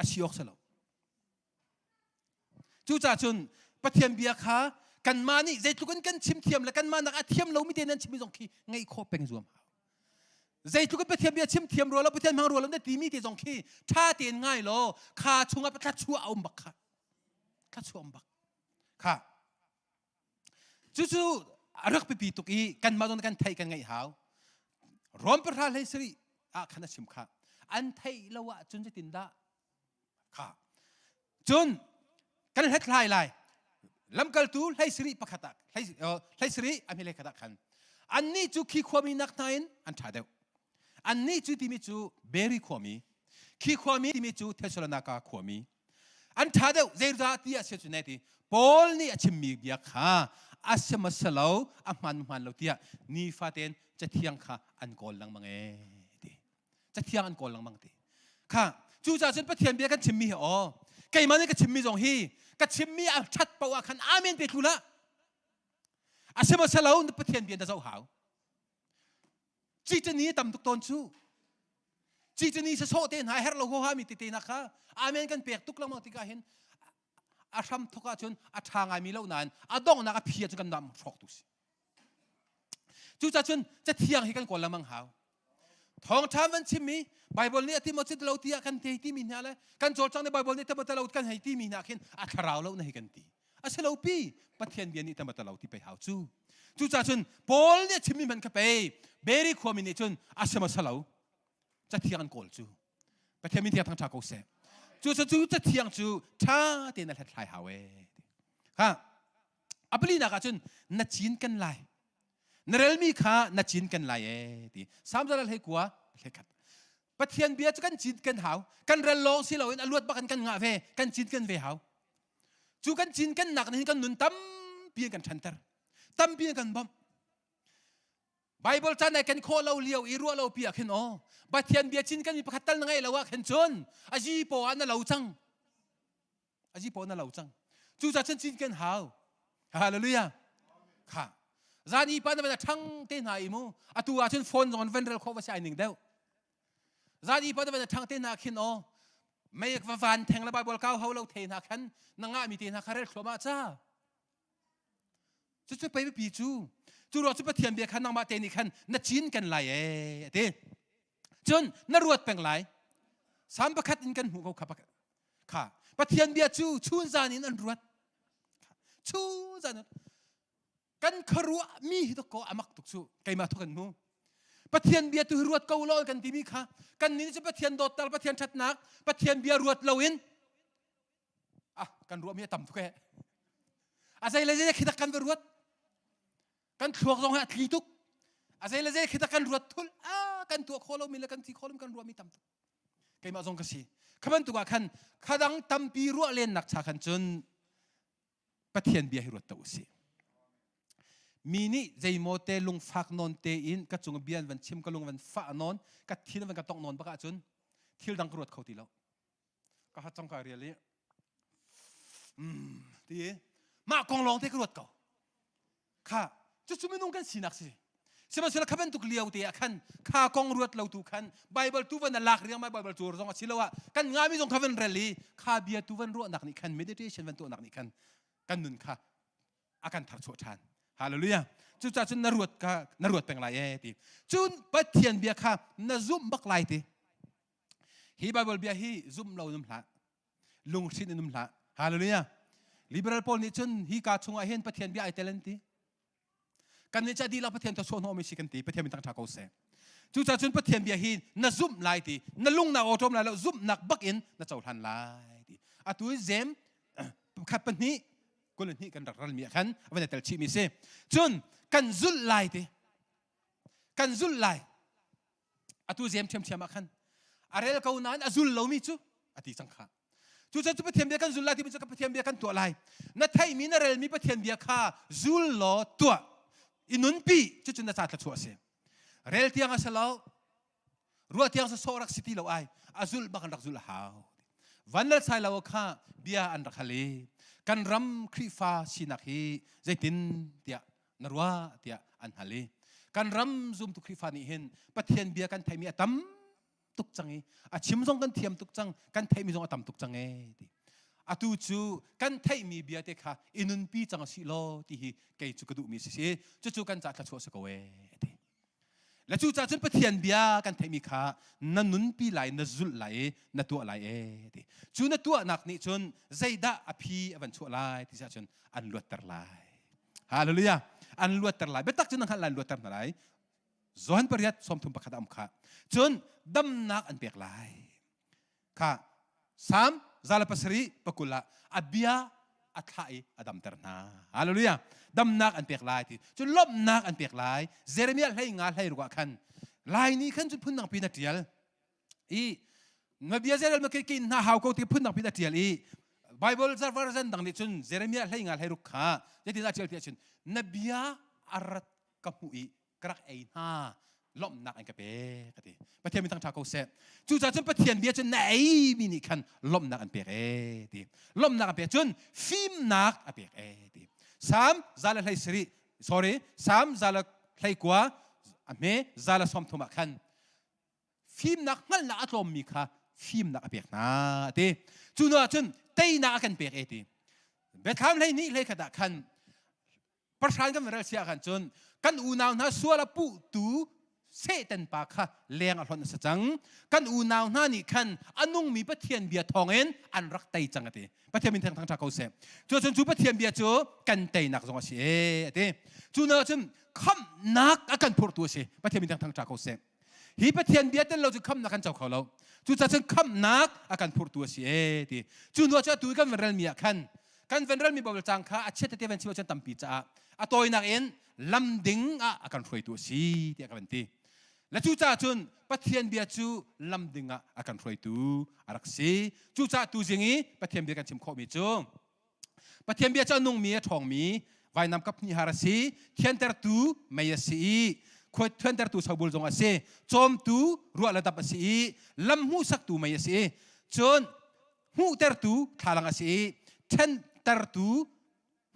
a si awk si lo Cucaah cun Pathian bia kha kanmah nih zeitluk in kan chim thiam le kanmah nak a thiam lomi te nan chimmi zong khi ngaih khawh peng zuam hau. Zeitluk in Pathian bia chim thiam rua lo Pathian hmang rua lo na timi te zong khi ṭha tein ngai law kha chungah thluachuah a um bak kha. Thluachuah um bak. Kha. Cucu a rak pipi tuk i kanmah zong kan theih kan ngaih hau. Rom pahra hlei sarih ah khan a chim kha. An theih lo ahcun zeitindah Kha. Cun kan hlathlai lai. Lamkaltu hlei sarih pakhat ah hlei sarih a hmilei khat ah khan annih cu khi khuami nak hna in an ṭha deuh. Annih cu timi cu Beri khuami, khi khuami timi cu Thessalonika khuami. An ṭha deuh zeicah ti a si cu ne ti Paul nih a chimmi bia kha a si maw si lo a hmaan hmaan lo tiah nifaten cathiang kha an kawl lengmang ee ti. Cathiang an kawl lengmang ti. Kha cucaah cun Pathian bia kan chimmi hi aw keimah nih ka chimmi zong hi ka chimmi a ṭhat paoh ah khan amen pe thlu hlah. A si maw si lo Pathian bia na zoh hau. Cicani tam tuk tawn cu. Cicani sasawh te hna herh lo huaha mi tete hna kha amen kan pek tuk lengmang tikah hin a hram thok ahcun a ṭha ngaimi lo nain a donghnak a phi ahcun kan nam hrawk tu si. Cucaah cun cathiang hi kan kawl lengmang hau. Thawngṭha van chimmi Bible nih a ti maw lo tiah kan te timi hna le kan cawlcang nih Bible nih tama lo kan hei timi hna khin a thlarau lo na hei kan ti. A si lo pi Pathian bia nih tama lo ti pei hau cu. Cucaah cun Paul nih a chimmi hmanh kha pei Beri khuami nih cun a si maw si lo cathiang an kawl cu. Pathian min thiang thangṭha ko seh. Cu cu cathiang cu ṭha tein a hlathlai hau ee. Ha a palinak ah cun na cin kan lai na relmi kha na cin kan lai ee ti Salm zalal hei kua hlei khat Pathian bia cu kan cin kan hau kan rel lawng si loin a luat bak in kan ngah ve kan cin kan ve hau. Cu kan cinkennak nih hin kan nun tampi in kan ṭhanter. Tampi in kan bawmh. Bible caan ai kan khawh lo lio i ruah lo pi ah khin aw Pathian bia cin kan mi pakhat tal na ngeih lo ah khin cun a zi paw ah na lo cang. A zi paw na lo cang. Cu ca cun cin kan hau. Hallelujah. Kha. Zan i pa na van a ṭhang te hna i mu. Atu ah cun phone zong an van rel khawh va si ai ning deuh. Zan i pa na van a ṭhang te hna khin aw mei va van theng le Bible kau ho lo the hna khan na ngah mi te hna kha rel thluahmah ca. Cucu pei biapi cu. Cu ruang cu Pathian bia kha nangmah te nih khan na cin kan lai ee a ti. Cun na ruat peng lai. Salm pakhat in kan hmuh ko kha kha Pathian bia cu chun zan in an ruat. Chun zan in kan khuaruah mi hi ko amak tuk cu keimah thuk kan hmu. Pathian bia tu hi ruat ko law kan timi kha kan nih cu Pathian dawtnak Pathian ṭhatnak Pathian bia ruat loin ah kan ruahmi a tam tuk ee a zei le zei khi tak kan va ruat kan thluak zong hi a tli tuk a zei le zei khi tak kan ruat thul a kan tuah khawh lomi le kan ti khawh lomi kan ruahmi tam tuk keimah zong ka si kha bantuk ah khan khadang tampi ruah len nak cha khan cun Pathian bia hi ruat to usih mi nih zeimaw te lungfak nawn te in ka cung bia an van chim ka lung van fah nawn ka thin van ka tong nawn bak ahcun thil dang ka ruat kho ti lo ka ha cang ka rial i ti mah kong lawng te ka ruat ko kha cucu minung kan sinak si sihmanhsehlaw kha bantuk lio te ah khan kha kong ruat lo tu khan Bible tu van a lak riang mai Bible cu zong a si lo ah kan ngami zong kha van rel i kha bia tu van ruahnak nih khan meditation van tuahnak nih khan kan nun kha a kan tharchuah ṭhan hallelujah cucaah cun na ruat kha na ruat peng lai ee ti cun Pathian bia kha na zumh bak lai ti Hi Bible bia hi zum lo in um hlah. Lunghrin in um hlah. Hallelujah. Liberal pawl nih cun hi ka chungah hin Pathian bia ai tel an ti. Kan nih ca dihlak Pathian thawchuah hnawhmi si kan ti. Pathian min thangṭha ko seh. Cucaah cun Pathian bia hi na zumh lai ti. Na lung na awṭawm lai lo zumhnak bak in na cohlan lai ti. Atu i Jem pakhat pahnih 22 kan rak ralmi ah khan a van i tel chihmi si. Cun kan zulh lai ti. Kan zulh lai. Atu zem ṭhiamṭhiam ah khan a rel ko nain a zul lomi cu a ti cang kha. Cucaah cu Pathian bia kan zul lai timi cu ka Pathian bia kan tuah lai. Na theihmi na relmi Pathian bia kha zul law tuah. I nunpi cucu na ca thluachuah a si. Rel tiang a si lo. Ruah tiang sawsawh rak si ti lo ai. A zulh bak an rak zulh a hau. Van lal sai lo kha bia an rak hal i kan ram Khrihfa sinak hi zeitin tiah na ruah tiah an hal i kan ram zumtu Khrihfa nih hin Pathian bia kan theihmi a tam tuk cang i a chim zong kan thiam tuk cang kan theihmi zong a tam tuk cang e ti atu cu kan theihmi bia te kha i nunpi cang a si law ti hi kei cu ka duhmi si si cucu kan ca thluachuah si ko e ti Le cucaah cun Pathian bia kan theihmi kha na nunpi lai, na zulh lai i na tuah lai e ti. Cu na tuahnak nih cun zeidah a phi a van chuah lai ti cun an luatter lai. Hallelujah. An luatter lai. Biatak cun na hngalh lai, an luatter hna lai. Johan pariat 31 a um kha. Cun damnak an pek lai. Kha Salm 107 pakul ah a bia a thlah i a damter hna. Hallelujah. Damnak an pek lai ti. Cun lawmhnak an pek lai. Jeremiah hlei nga hlei ruk ah khan lai ni khan cun phundang pin a tial. I na bia Jeremiah ma ke hna hau ko ti phundang pin a tial i Bible version dang nih cun Jeremiah hlei nga hlei ruk kha zeitin a tial ti ahcun na bia a rat ka hmuh i ka rak ei hna lawmhnak an ka pek ka ti Pathian min thangṭha ko seh cucaah cun Pathian bia cun na eimi nih khan lawmhnak an pek ee ti lawmhnak an pek cun fimnak a pek ee ti Salm za le hlei sarih sorry Salm za le hlei kua a hme za le sawm thum ah khan fimnak hngalhnak a tlawmmi kha fimnak a pek hna ti cu hnu ah cun teinak a kan pek ee ti Biathlam hlei hnih hlei khat ah khan Pahran kan rel sia khan cun kan unau hna sual a puhtu Satan pa kha leng a hlonh a si cang. Kan unau hna nih khan a nungmi Pathian bia thawngin an rak tei cang a ti. Pathian min thang thang ko seh. Cu cun cu Pathian bia cu kan teinak zong a si e a ti. Cu na cun khamhnak a kan phurhtu a si. Pathian min thang thang ko seh. Hi Pathian bia tel lo cu khamhnak kan co kho lo. Cucaah cun khamhnak a kan phurhtu a si e ti. Cu hnu ah cu atu kan van relmi ah khan kan van relmi Bible cang kha a chiat tete van chim ahcun tampi caah a tawinak in lam ding ah a kan hruaitu a si tiah ka van ti. Le cucaah cun Pathian bia cu lam ding ah a kan hruaitu a rak si. Cucaah tuzing i Pathian bia kan chim khawhmi cu. Pathian bia cu a nungmi a ṭhawngmi vainam kap hnih har a si, thiantertu mei a si i thiantertu sobul zong a si, cawmtu ruah le dap a si i lam hmuhsaktu mei a si i cun hmuhtertu thlalang a si i ṭhentertu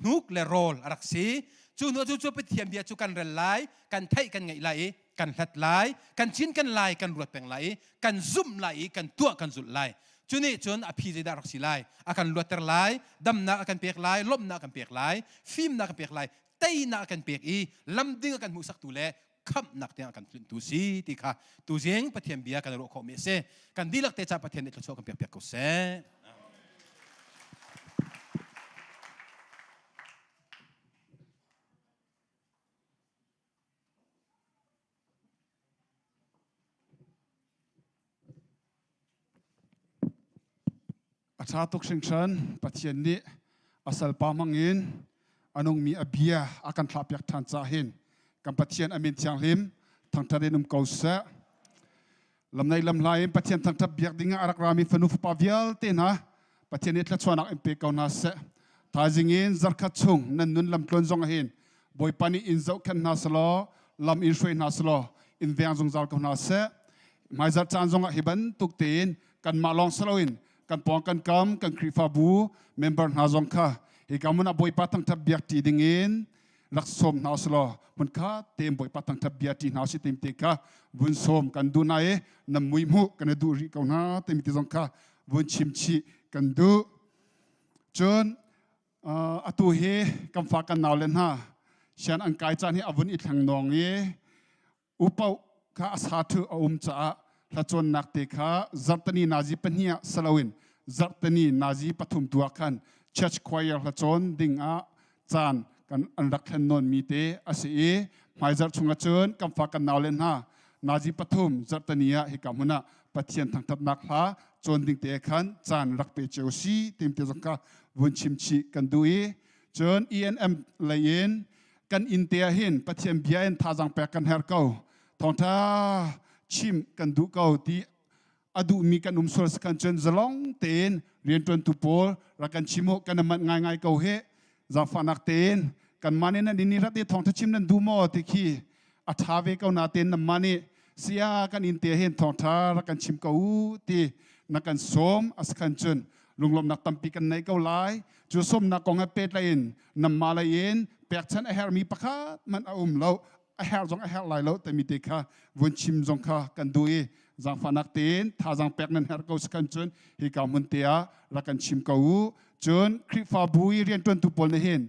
hnuk le rawl a rak si. Cu hnu cu cu Pathian bia cu kan rel lai, kan theih kan ngaih lai i kan hlat lai, kan cin kan lai, kan ruat peng lai i kan zumh lai i kan tuah kan zulh lai. Cu nih cun a phi zeidah rak si lai? A kan luatter lai, damnak a kan pek lai, lawmhnak a kan pek lai, fimnak a kan pek lai, teinak a kan pek i lam ding a kan hmuhsaktu le khamhnak tiang a kan tlunhtu si ti kha tuzing Pathian bia kan ruah khawhmi a si. Kan dihlak te ca Pathian nih thluachuah kan pek piak ko seh. A ṭha tuk hringhran. Pathian nih a salpa hmangin a nungmi a bia a kan thlahpiak ṭhan caah hin kan Pathian a min thianghlim thangṭhat in um ko seh. Lamnai lamhla in Pathian thangṭhat biak ding ah a rak rami fanu fapa vialte hna Pathian nih thluachuahnak in pe ko hna seh. Thaizing in zarkhat chung nan nun lamtluan zong ah hin Bawipa nih in zohkhenh hna selaw lam in hruai hna selaw in veng zungzal ko hna seh. Hmaizarh caan zongah hi bantuk tein kanmah lawng si loin kan pawng kan kam kan Khrihfabu member hna zong kha hika hmun ah Bawipa thangṭhat biak ṭi dingin rak sawm hna usih hmun kha tein Bawipa thangṭhat bia ṭi hna usih timi te kha vun sawm kan duh hna i nan mui hmuh kan i duh rih ko hna timi te zong kha vun chim chih kan duh. Cun atu hi kan fa kan nau le hna sian an kai caan hi a vun i thleng nawng i Upoh kha a sa ṭhu a um caah hlacawnnak te kha zarhteni nazi pahnih ah si loin zarhteni nazi pathum tu ah khan church choir hlacawn ding ah caan kan an rak thlen nawnmi te a si i hmaizarh chungah cun kan fa kan naule hna nazi pathum zarhteni ah hika hmun ah Pathian thangthatnak hla cawn ding te khan caan rak pe cio si tim te zong kha vun chim chih kan duh i cun ENM lei in kan inn te ah hin Pathian bia in thazaang pek kan herh ko thawngtha chim kan duh ko ti a duhmi kan um sual kan cun zalong tein riantuantu pawl rak kan chim u kan manh ngaingai ko he zaangfahnak tein kan mah nih nan inn i rat i thawngtha chim nan duh maw ti khi a ṭha ve ko na tein nan mah nih sia kan inn te hin thawngtha rak kan chim ko u ti na kan sawm a si khan cun lunglawmhnak tampi kan nei ko lai cu sawmnak kong he pehtlaih in nanmah lei in pekchanh a herhmi pakhat hmanh a um lo a herh zong a herh lai lo timi te kha vun chim zong kha kan duh i zaangfahnak tein thazaang pek nan herh ko si khan cun hika hmun te ah rak kan chim ko u cun Khrihfabu i rianṭuantu pawl nih hin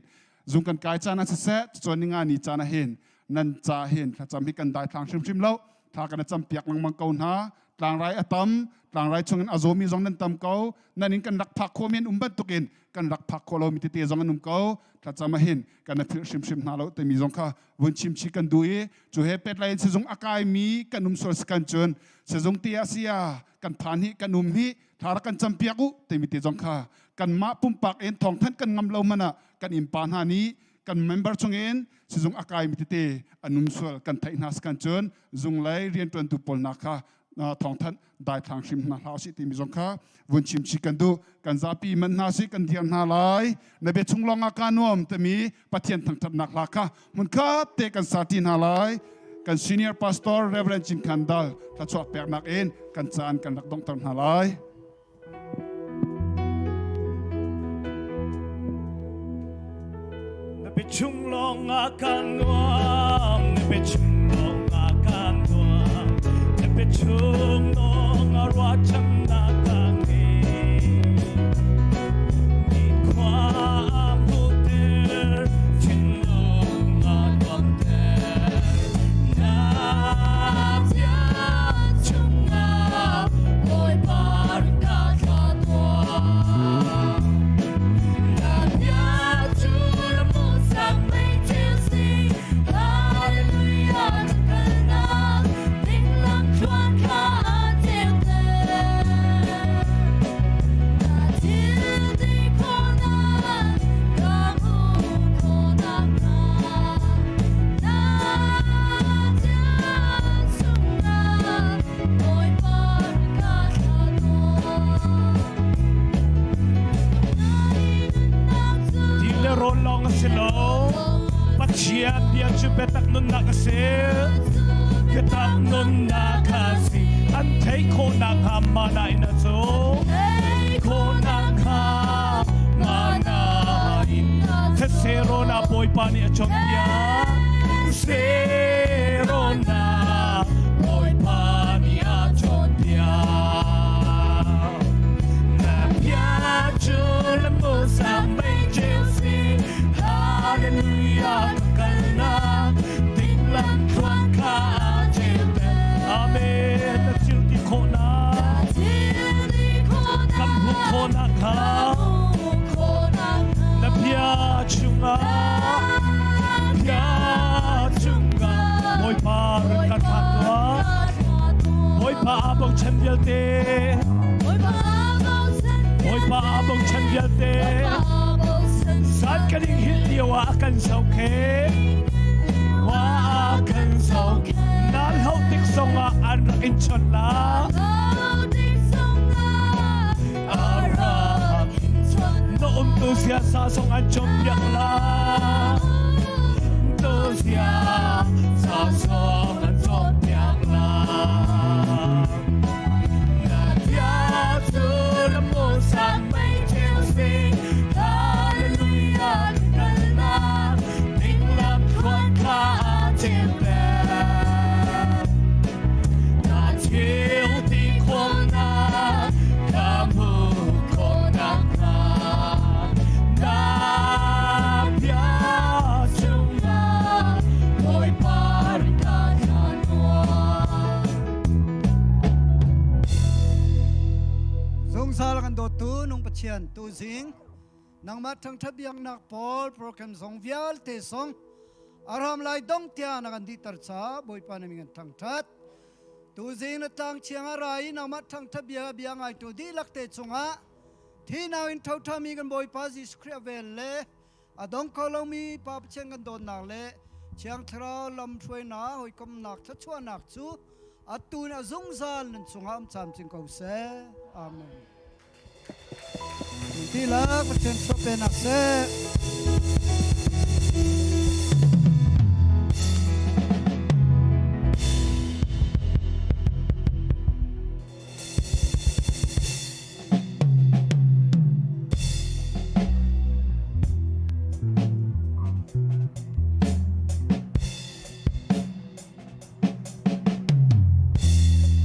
zung kan kai caan ah siseh cun ninga ni caan ah hin nan ca hin thlacam hi kan daithlang hrimhrim lo thla kan cam piak lengmang ko hna tlangrai a tam tlangrai chungin a zawmi zong nan tam ko nan in kan rak phak khawhmi an um bantukin kan rak phak khawh lomi tete zong an um ko thlacam ah hin kan philh hrimhrim hna lo timi zong kha vun chim chih kan duh i cu he petlai in sizung a kaimi kan um sual kan cun sizung ti ah sia kan phan hi kan um hi thla rak kan cam piak u timi te zong kha kanmah pumpak in thawngthanh kan ngam lo man ah kan innpa hna nih kan member chungin sizung a kaimi tete an um sual kan theih hna kan cun zunglei rianṭuantu pawl hna kha thawngthanh daithlang hrim hna hlah usih timi zong kha vun chim chih kan duh kan zapi man hna sih kan dir hna lai na bia chung lawng ah ka nuam timi Pathian thangṭhatnak hla kha hmunkhat te kan sa ṭi hna lai kan senior pastor Reverend Cin Khan Dal thluachuah peknak in kan caan kan rak donghter hna lai. Na biachung lawng ah ka nuam, na biachung lawng ah ka nuam, na biachung lawng ah ruahchannak ka ngei. Nikhua a hmuhter, thinlung a nuamter. Na bia chungah Bawipa ka thla tuah. Na bia cu ram mei thil si. Hallelujah, kalnak ding lam thluan kha. a si lo. Pathian bia cu biatak nunnak a si. Biatak nunnak a si. An theih khawhnak hnga mana in a cu. Khawhnak hnga mana in. Thetse rawn ah Bawipa nih a cawnpiak. Serawn ah Bawipa nih a cawnpiak. Na bia cu lamhmuhsak mei ceu si. Hallelujah ka kalnak ding lam thluan kha a ceuter. Amen. Na thil ti khawhnak kan hmuh khawhnak kha na bia chungah bia chungah Bawipa run kan hlat tuah. Bawipa aa bochan vialte Bawipa aa bochan vialte Zan kan in hil lio ah a kan zohkhenh Wa a kan zoh Nan hloh tik zongah an rak in chawnh la Na umtu siasa zong an cawnpiak la Tu siasa zong an cawnpiak la Na bia cu lamhmuhsak mei ṭheo si Hallelujah kan kalnak ding lam thluan kha a ceuter Na thil ti khawhnak ka hmuh khawhnak hnga na bia chungah Bawipa rin ka thlah tuah. Zungzal kan dawttu nung Pathian tuzing nangmah thangthat biaknak pawl program zong vialte zong aram lai dong tia na kan dihter ca Bawipa na min kan thangthat tuzing na tlang chiang a ra i nangmah thangthat bia bia ngaitu dihlak te cungah thi nau in thothami kan Bawipa Jesuh Khrih a vel le a dong kho lomi Pa Pathian kan dawtnak le Thiang Thlarau lamhruainak hawikomnak thluachuahnak cu atu in a zungzal nan cungah um camcin ko seh. Amen. Tilak Pathian chuah penak seh.